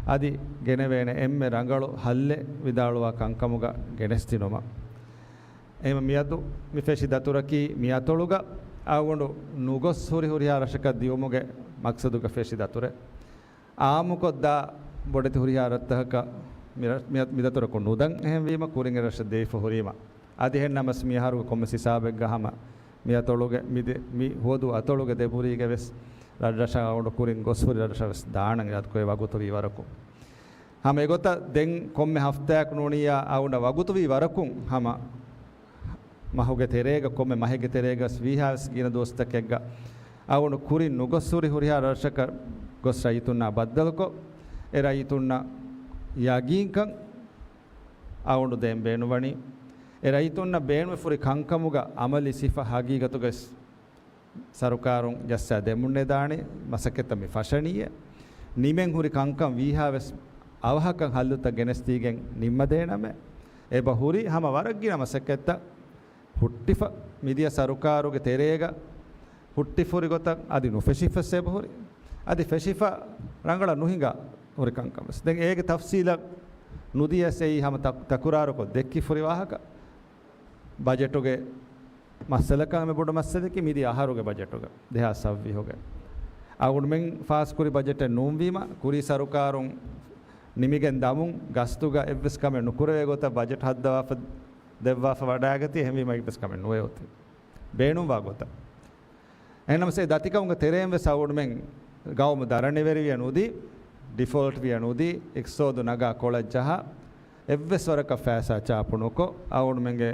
އަދި ގެނެވޭނެ އެންމެ ރަނގަޅު ހައްލެއް ވިދާޅުވާ ކަންކަމުގަ ގެނެސްދިނުމަށް. އެހެން މިއަދު މި ފެށި ދަތުރަކީ މި އަތޮޅުގަ އަޅުގަނޑު ނުގޮސް ހުރި ހުރިހާ ރަށަކަށް ދިއުމުގެ މަޤްޞަދުގަ ފެށި ދަތުރެއް. އާއްމުކޮށްދާ ބޮޑެތި ހުރިހާ ރަށްތަކަކަށް މި ރަށް-، މި-، މި ދަތުރަކުން ނުދަން އެހެންވީމަ، ކުރިން އެ ރަށަށް ދެވިފަ ހުރީމަ. އަދި އެހެންނަމަސް މި އަހަރުގެ ކޮންމެސް ހިސާބެއްގަ ހަމަ މި އަތޮޅުގެ މި ދެ-، މި ހުވަދޫ އަތޮޅުގެ ދެބުރީގެ ވެސް ރަށްރަށަށް އަޅުގަނޑު ކުރިން ގޮސް ހުރި ރަށްރަށަށް ވެސް ދާނަން އިރާދަކުރެއްވި ވަގުތު ވީ ވަރަކު. ހަމަ އެގޮތަށް ދެން ކޮންމެ ހަފްތާއަކު ނޫނިއްޔާ އަޅުގަނޑަށް ވަގުތު ވީ ވަރަކުން ހަމަ މަހުގެ ތެރޭގަ ކޮންމެ މަހެއްގެ ތެރޭގަ ވީހާވެސް ގިނަ ދުވަސްތަކެއްގަ އަޅުގަނޑު ކުރިން ނުގޮސް ހުރި ހުރިހާ ރަށަކަށް ގޮސް ރައްޔިތުންނާ ބައްދަލުކޮށް، އެ ރައްޔިތުންނަށް ޔަގީންކަން އަޅުގަނޑު ދޭން ބޭނުންވަނީ، އެ ރައްޔިތުންނަށް ބޭނުންވެފަ ހުރި ކަންކަމުގަ އަމަލީ ސިފަ ހަގީގަތުގައި ސަރުކާރުން ޖައްސާ ދެމުންނެދާނެ މަސައްކަތްތައް މި ފަށަނީއޭ. ނިމެން ހުރި ކަންކަން ވީހާވެސް އަވަހަކަށް ހައްލުތައް ގެނެސްދީގެން ނިންމަދޭނަމޭ. އެބަ ހުރި ހަމަ ވަރަށް ގިނަ މަސައްކަތްތައް ހުއްޓިފަ، މިދިޔަ ސަރުކާރުގެ ތެރޭގަ ހުއްޓިފަ ހުރި ގޮތަށް އަދި ނުފެށިފަސް އެބަ ހުރި. އަދި ފެށިފަ ރަނގަޅަށް ނުހިނގާ ހުރި ކަންކަން ވެސް. ދެން އޭގެ ތަފްސީލަށް ނުދިޔަސް އެއީ ހަމަ ތަ-، ތަކުރާރުކޮށް ދެއްކި ފުރި ވާހަކަ. ބަޖެޓުގެ މައްސަލަކަށް މި ބޮޑު މައްސަލައަކީ މިދިޔަ އަހަރުގެ ބަޖެޓުގަ، ދެހާސް ސައްވީހުގެ. އަޅުގަނޑުމެން ފާސްކުރި ބަޖެޓެއް ނޫންވީމަ، ކުރީ ސަރުކާރުން ނިމިގެން ދަމުން ގަސްތުގަ އެއްވެސް ކަމެއް ނުކުރެވޭ ގޮތަށް ބަޖެޓް ހައްދަވާފަ، ދެއްވާފަ ވަޑައިގަތީ، އެހެންވީމަ އެއްވެސް ކަމެއް ނުވެ އޮތީ. ބޭނުންވާ ގޮތަށް. އެހެންނަމަސް އެ ދަތިކަމުގެ ތެރެއިން ވެސް އަޅުގަނޑުމެން ގައުމު ދަރަނިވެރިވިޔަ ނުދީ، ޑިފޯލްޓް ވިޔަ ނުދީ، އިޤްތިޞާދު ނަގާ ކޮޅަށް ޖަހާ، އެއްވެސް ވަރަކަށް ފައިސާ ޗާޕު ނުކޮށް، އަޅުގަނޑުމެންގެ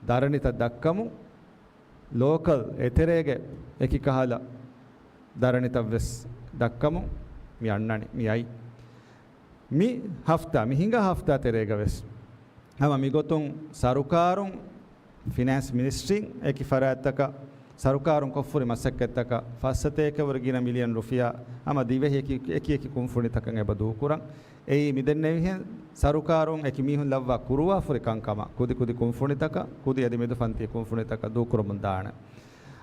ދަރަނިތައް ދައްކަމުން، ލޯކަލް އެތެރޭގެ އެކި ކަހަލަ ދަރަނިތައް ވެސް ދައްކަމުން މި އަންނަނީ، މި އައީ. މި ހަފްތާ، މި ހިނގާ ހަފްތާ ތެރޭގަ ވެސް ހަމަ މިގޮތުން ސަރުކާރުން، ފިނޭންސް މިނިސްޓްރީން އެކި ފަރާތްތަކަށް ސަރުކާރުން ކޮށްފުރި މަސައްކަތްތަކަށް ފައްސަތޭކަވަރު ގިނަ މިލިއަން ރުފިޔާ ހަމަ ދިވެހި އެކި، އެކި އެކި ކުންފުނިތަކަށް އެބަ ދޫކުރަން. އެއީ މިދެންނެވިހެން ސަރުކާރުން އެކި މީހުން ލައްވާ ކުރުވާފުރި ކަންކަމަށް ކުދި ކުދި ކުންފުނިތަކަށް، ކުދި އަދި މެދު ފަންތީ ކުންފުނިތަކަށް ދޫކުރަމުން ދާނެ.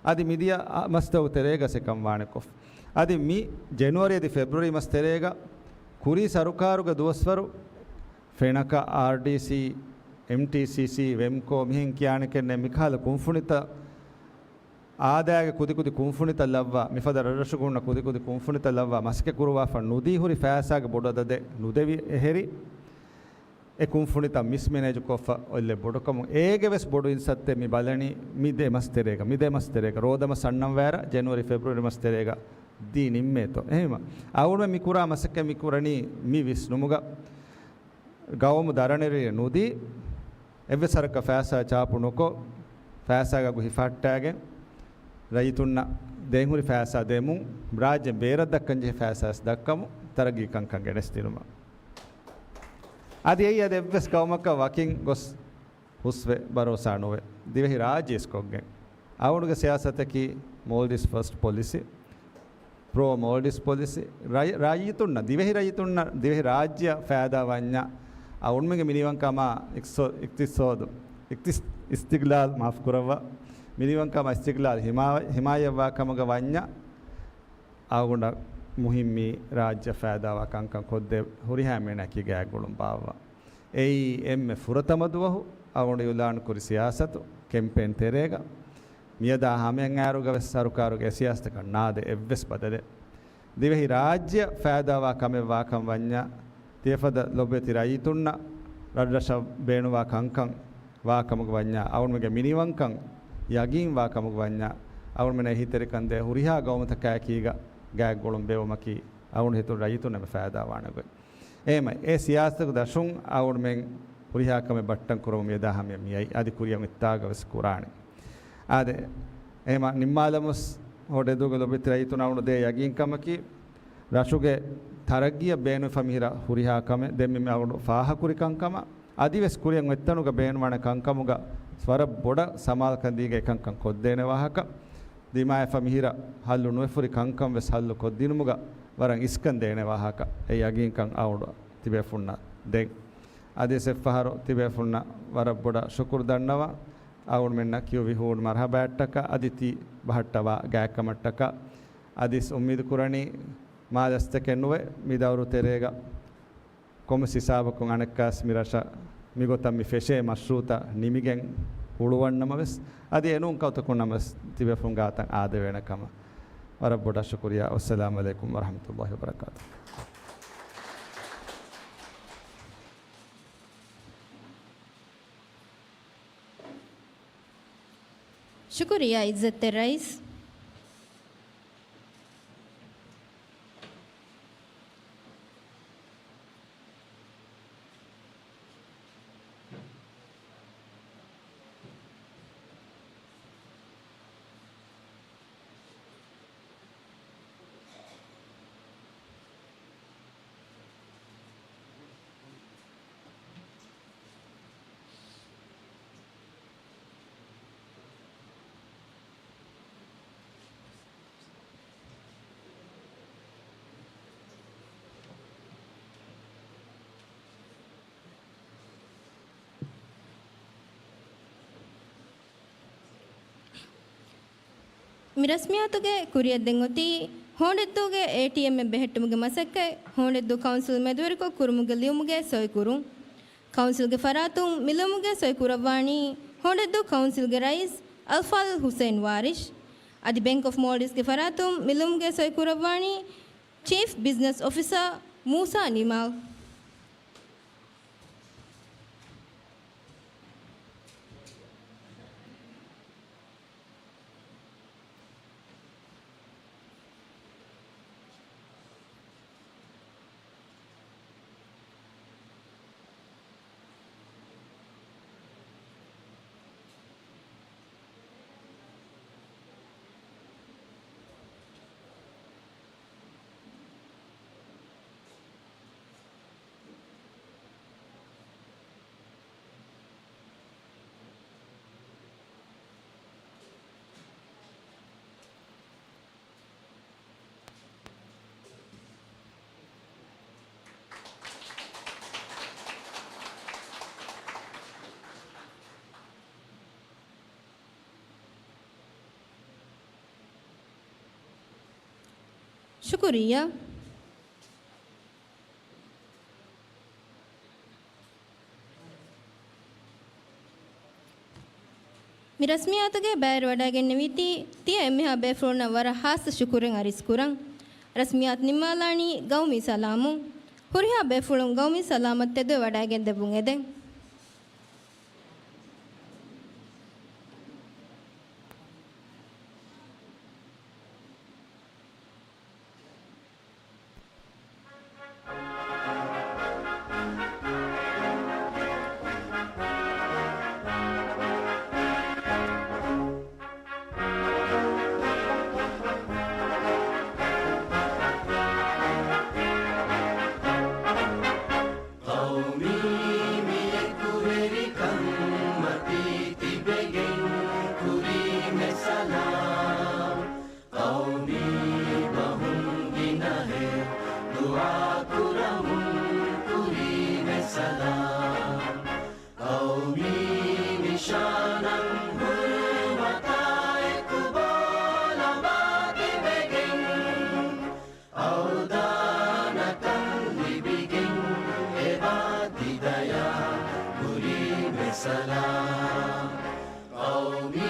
އަދި މިދިޔަ އަ، މަސްތައު ތެރޭގަ ސެކަން ވާނެ ކޮށް. އަދި މި ޖެނުއަރީ އަދި ފެބްރުއަރީ މަސް ތެރޭގަ ކުރީ ސަރުކާރުގެ ދުވަސްވަރު ފެނަކަ، އާރްޑީސީ، އެމްޓީސީސީ، ވެމްކޯ މިހެން ކިޔާނެ ކެންނެ މިކަހަލަ ކުންފުނިތައް އާދައިގެ ކުދި ކުދި ކުންފުނިތައް ލައްވާ، މިފަދަ ރަށްރަށުގަ ހުންނަ ކުދި ކުދި ކުންފުނިތައް ލައްވާ މަސައްކަތް ކުރުވާފަ ނުދީ ހުރި ފައިސާގެ ބޮޑު އަދަދެއް ނުދެވި އެހެރި، އެ ކުންފުނިތައް މިސްމެނޭޖު ކޮށްފަ އޮތްލެއް ބޮޑުކަމުން އޭގެ ވެސް ބޮޑު އިންސައްތެއް މި ބަލަނީ މި ދެ މަސް ތެރޭގަ، މި ދެ މަސް ތެރޭގަ، ރޯދަމަސް އަންނަން ވައިރަށް ޖެނުއަރީ ފެބްރުއަރީ މަސް ތެރޭގަ ދީ ނިންމޭތޯ. އެހެންވީމަ އަޅުގަނޑުމެން މި ކުރާ މަސައްކަތް މި ކުރަނީ މި ވިސްނުމުގަ ގައުމު ދަރަނިވެރި ނުދީ، އެއްވެސް ވަރަކަށް ފައިސާ ޗާޕު ނުކޮށް، ފައިސާގެ އަގު ހިފަހައްޓާގެން، ރައްޔިތުންނަށް ދޭންހުރި ފައިސާ ދެމުން، ރާއްޖެ ބޭރަށް ދައްކަން ޖެހޭ ފައިސާ ވެސް ދައްކަމުން، ތަރައްގީ ކަންކަން ގެނެސްދިނުމަށް. އަދި އެއީ އަދި އެއްވެސް ގައުމަކަށް ވަކިން ގޮސް ހުސްވެ ބަރޯސާ ނުވެ، ދިވެހި ރާއްޖެ އިސްކޮށްގެން. އަޅުގަނޑުގެ ސިޔާސަތަކީ މޯލްޑިވްސް ފަސްޓް ޕޮލިސީ، ޕްރޯ މޯލްޑިވްސް ޕޮލިސީ. ރައި-، ރައްޔިތުންނަށް، ދިވެހި ރައްޔިތުންނަށް، ދިވެހި ރާއްޖެއަށް ފައިދާ ވަންޏާ، އަޅުގަނޑުމެންގެ މިނިވަންކަމާ އިޤްތިޞޯ-، އިޤްތިޞޯދު، އިޤްތިޞް-، އިސްތިޤްލާލް، މާފު ކުރައްވާ، މިނިވަންކަމާ އިސްތިޤްލާލް ހިމާ-، ހިމާޔަތްވާ ކަމުގަ ވަންޏާ، އަޅުގަނޑަށް މުހިއްމީ ރާއްޖެ ފައިދާވާ ކަންކަން ކޮށްދޭ ހުރިހާ މީނަކީ ގާތްގުޅުން ބާއްވާ. އެއީ އެންމެ ފުރަތަމަ ދުވަހު އަޅުގަނޑު އިޢުލާން ކުރި ސިޔާސަތު ކެމްޕޭން ތެރޭގަ. މިއަދާ ހަމަޔަށް އައިރުގަ ވެސް ސަރުކާރުގެ އެ ސިޔާސަތަކަށް ނާދެ އެއްވެސް ބަދަލެއް. ދިވެހި ރާއްޖެއަށް ފައިދާވާ ކަމެއް ވާކަން ވަންޏާ، ތިޔަފަދަ ލޮބުވެތި ރައްޔިތުންނަށް ރަށްރަށަށް ބޭނުންވާ ކަންކަން ވާ ކަމުގަ ވަންޏާ، އަޅުގަނޑުމެންގެ މިނިވަންކަން ޔަގީން ވާ ކަމުގަ ވަންޏާ، އަޅުގަނޑުމެންނަށް އެހީތެރިކަން ދޭ ހުރިހާ ގައުމުތަކާއެކީގަ ގާތްގުޅުން ބޭއްވުމަކީ އަޅުގަނޑު ހިތުން ރައްޔިތުން އެންމެ ފައިދާވާނެ ގޮތް. އެހެންވީމަ އެ ސިޔާސަތުގެ ދަށުން އަޅުގަނޑުމެން ހުރިހާ ކަމެއް ބައްޓަން ކުރަމުން މިއަދާ ހަމަޔަށް މިއައީ، އަދި ކުރިއަށް އޮތްތާގަ ވެސް ކުރާނެ. އާދެ، އެހެންވީމަ ނިންމާލަމުސް ހޮޑެދޫގެ ލޮބުވެތި ރައްޔިތުން އަޅުގަނޑު ދޭ ޔަގީންކަމަކީ، ރަށުގެ ތަރައްގީއަށް ބޭނުންވެފަ މިހިރަ ހުރިހާ ކަމެއް ދެންމެ މި އަޅުގަނޑު ފާހަގަކުރި ކަންކަމަށް، އަދިވެސް ކުރިއަށް އޮތްތަނުގަ ބޭނުންވާނެ ކަންކަމުގަ ވަރަށް ބޮޑަށް ސަމާލުކަން ދީގެން އެކަންކަން ކޮށްދޭނެ ވާހަކަ، ދިމާވެފަ މިހިރަ ހައްލު ނުވެފަ ހުރި ކަންކަން ވެސް ހައްލު ކޮށްދިނުމުގަ ވަރަށް އިސްކަން ދޭނެ ވާހަކަ، އެ ޔަގީންކަން އަޅުގަނޑު ތިބޭފުންނަށް ދެން. އަދިވެސް އެއްފަހަރު ތިބޭފުންނަށް ވަރަށް ބޮޑަށް ޝުކުރު ދަންނަވަން. އަޅުގަނޑުމެންނަށް ކިޔުއްވި ހޫނު މަރުޙަބާއަށްޓަކާ، އަދި ތި ބަހައްޓަވާ ގާތްކަމަށްޓަކާ، އަދިސް އުއްމީދު ކުރަނީ، މާލެ އަސްތަކެއް ނުވެ، މި ދައުރު ތެރޭގަ ކޮންމެސް ހިސާބަކުން އަނެއްކާސް މި ރަށަށް މިގޮތަށް މި ފެށޭ މަޝްރޫއުތައް ނިމިގެން ހުޅުވަންނަމަވެސް، އަދި އެނޫން ކައުތަކުން ނަމަވެސް ތިބޭފުޅުން ގާތަށް އާދެވޭނެ ކަމަށް ވަރަށް ބޮޑަށް ޝުކުރިއްޔާ. ވައްސަލާމް ޢަލައިކުމް ވަރަޙްމަތުﷲި ވަބަރަކާތުހު. ޝުކުރިއްޔާ ޢިއްޒަތްތެރި ރައީސް. މި ރަސްމިއްޔާތުގެ ކުރިއަށް ދެން އޮތީ ހޯނޑެއްދޫގެ އޭޓީއެމްއެއް ބެހެއްޓުމުގެ މަސައްކަތް ހޯނޑެއްދޫ ކައުންސިލް މެދުވެރިކޮށް ކުރުމުގެ ލިޔުމުގެ ސޮއިކުރުން. ކައުންސިލްގެ ފަރާތުން މި ލިޔުމުގެ ސޮއިކުރައްވާނީ ހޯނޑެއްދޫ ކައުންސިލްގެ ރައީސް އަލްފާޟިލް ޙުސައިން ވާރިޝް. އަދި ބެންކް އޮފް މޯލްޑިވްސްގެ ފަރާތުން މި ލިޔުމުގެ ސޮއިކުރައްވާނީ ޗީފް ބިޒްނަސް އޮފިސަރ މޫސާ ނިމާލް. ޝުކުރިއްޔާ. މި ރަސްމިއްޔާތުގެ ބައިވެރިވަޑައިގެންނެވީތީ، ތިޔަ އެންމެހާ ބޭފުޅުންނަށް ވަރަށް ހާއްސަ ޝުކުރެއް އަރިސްކުރަން. ރަސްމިއްޔާތު ނިންމާލާނީ ގައުމީ ސަލާމުން. ހުރިހާ ބޭފުޅުން ގައުމީ ސަލާމަތް ތެދުވެ ވަޑައިގެން ދެއްވުން އެދެން. ޤައުމީ މި އެކުވެރިކަން މަތީ ތިބެގެން ކުރީމެ ސަލާމް. ޤައުމީ ބަހުން ގިނަހެއް ދުޢާ ކުރަމުން ކުރީމެ ސަލާމް. ޤައުމީ ނިޝާނަށް ހުރުމަތާ އެކު ބޯލަމާ ތިބެގެން އަވަދާނަކަން ލިބިގެން އެބާ ތިދަޔާ ކުރީމެ ސަލާމް. ޤައުމީ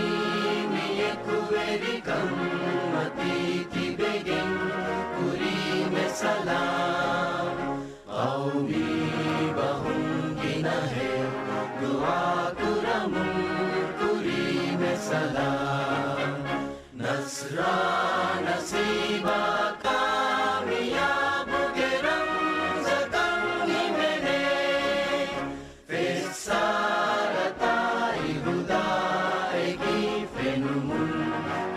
މި އެކުވެރިކަން މަތީ ތިބެގެން ކުރީމެ ސަލާމް. ޤައުމީ ބަހުން ގިނަހެއް ދުޢާ ކުރަމުން ކުރީމެ ސަލާމް. ނަޞްރާ ނަސީބާ ކާމިޔާބުގެ ރަމްޒަކަށް ހިމެނޭ. ފެއްސާރަތާއި ހުދާއެކީ ފެނުމުން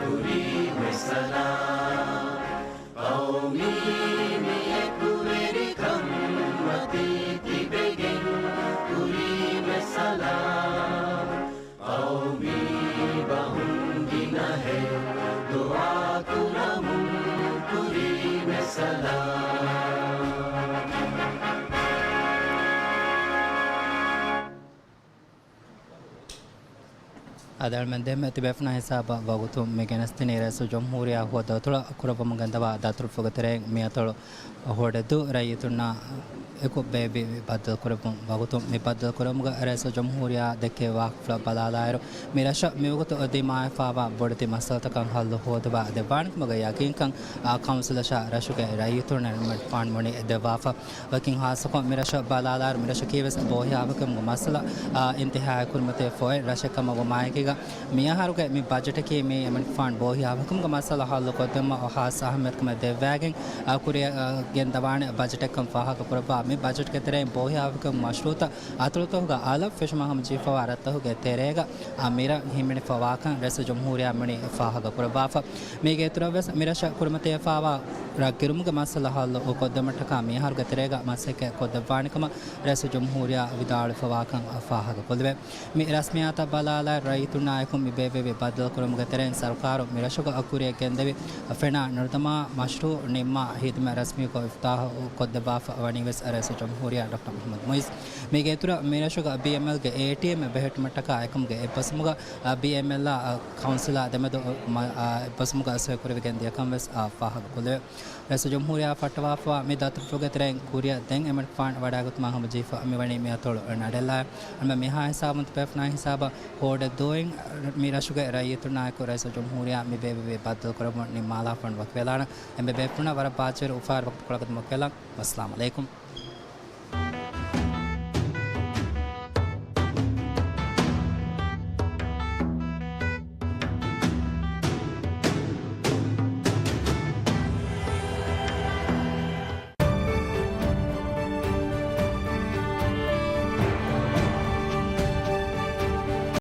ކުރީމެ ސަލާމް. ޤައުމީ މި އެކުވެރިކަން މަތީ ތިބެގެން ކުރީމެ ސަލާމް. ޤައުމީ ބަހުން ގިނަހެއް ދުޢާ ކުރަމުން ކުރީމެ ސަލާމް. އަދި އަޅުމެން ދެންމެ ތިބޭފުޅުންނާ ހިސާބަށް ވަގުތު މި ގެނެސްދިނީ ރައީސުލްޖުމްހޫރިއްޔާ ހުވަދު ދަތުރަށް ކުރައްވަމުން ގެންދަވާ ދަތުރުފުޅުގެ ތެރެއިން މިއަތޮޅު ހޯޑެއްދޫ ރައްޔިތުންނާ އެކު ބޭއްވި ބައްދަލުކުރެއްވުން. ވަގުތު މި ބައްދަލުކުރެއްވުމުގަ ރައީސުލްޖުމްހޫރިއްޔާ ދެއްކޭ ވާހަކަފުޅަށް ބަލާލާއިރު، މި ރަށަށް މިވަގުތު ދިމާވެފާވާ ބޮޑެތި މައްސަލަތަކަށް ހައްލު ހޯދަވާ ދެއްވާނެކަމުގެ ޔަގީންކަން ކައުންސިލަށާ ރަށުގެ ރައްޔިތުންނަށް އެމަނިކުފާނު މުނި ދެއްވާފަ. ވަކިން ހާއްސަކޮށް މިރަށަށް ބަލާލާއިރު، މިރަށަކީވެސް ބޯހިޔާވަހިކަމުގެ މައްސަލަ އާ، އިންތިހާއެއް ކުރިމަތިވެފަ އޮތް ރަށެއް ކަމަށް ވުމާއެކީގަ، މިއަހަރުގެ މި ބަޖެޓަކީ މި އެމަނިކުފާނު ބޯހިޔާވަހިކަމުގެ މައްސަލަ ހައްލު ކޮށްދެއްވުމަށް ހާއްސަ އަހައްމިޔަތުކަމެއް ދެއްވާގެން، އާ، ކުރިއަށް، އާ، ގެންދަވާނެ ބަޖެޓެއްކަން ފާހަގަކުރައްވާ. މި ބަޖެޓްގެ ތެރެއިން ބޯހިޔާވަހިކަމުގެ މަޝްރޫއުތައް އަތޮޅުތަކުގަ އަލަށް ފެށުމަށް ހަމަޖެހިފަވާ ރަށްތަކުގެ ތެރޭގަ، އާ، މިރަށް ހިމެނިފަވާކަން ރައީސުލްޖުމްހޫރިއްޔާ މުނި ފާހަގަކުރައްވާފަ. މީގެ އިތުރަށްވެސް މިރަށަށް ކުރިމަތިވެފަވާ ރަށް ގިރުމުގެ މައްސަލަ ހައްލު ކޮށްދެއްވުމަށްޓަކާ މިއަހަރުގެ ތެރޭގަ މަސައްކަތް ކޮށްދެއްވާނެކަމަށް ރައީސުލްޖުމްހޫރިއްޔާ ވިދާޅުވެފަވާކަން ފާހަގަކޮށްލެވޭ. މި ރަސްމިއްޔާތަށް ބަލާލާއިރު، ރައްޔިތުންނާއެކު މި ބޭއްވެވި ބައްދަލުކުރުމުގެ ތެރެއިން ސަރުކާރުން މިރަށުގަ ކުރިއަށް ގެންދެވި ފެނާ ނުރުދަމާ މަޝްރޫއު ނިންމާ ހިދުމަތް ރަސްމީކޮށް އިފްތިތާޙު ކޮށްދެއްވާފަ ވަނީވެސް ރައީސުލްޖުމްހޫރިއްޔާ ޑޮކްޓަރ މުޙައްމަދު މުޢިއްޒު. މީގެ އިތުރަށް މިރަށުގަ ބީއެމްއެލްގެ އޭޓީއެމްއެއް ބެހެއްޓުމަށްޓަކާ އެކަމުގެ އެއްބަސްވުމުގަ، އާ، ބީއެމްއެލްއާ، އާ، ކައުންސިލާ ދެމެދު، މަ-، އާ، އެއްބަސްވުމުގަ ސޮއިކުރެވިގެން ދިޔަކަން ވެސް، އާ، ފާހަގަކޮށްލެވޭ. ރައީސުލްޖުމްހޫރިއްޔާ ފައްޓަވާފަވާ މި ދަތުރުފުޅުގެ ތެރެއިން ކުރިއަށް ދެން އެމަނިކުފާނު ވަޑައިގަތުމާ ހަމަޖެހިފަ މިވަނީ މިއަތޮޅު ނަޑެއްލާ. އަޅުމެން މިހާ ހިސާބުން ތިބޭފުޅުންނާ ހިސާބަށް ހޯޑެއް ދޫއިން މި ރަށުގެ ރައްޔިތުންނާއެކު ރައީސުލްޖުމްހޫރިއްޔާ މި ބޭއްވެވި ބައްދަލުކުރެއްވުން ނިންމާލާފަން ވަކިވެލާނަން. އެންމެ ބޭފުޅުންނަށް ވަރަށް ބާއްޖަވެރި އުފާވެރި ވަގުތުކޮޅަކަށް ދިމަކުރެއްވިއްޔާ. ވައްސަލާމް ޢަލައިކުމް.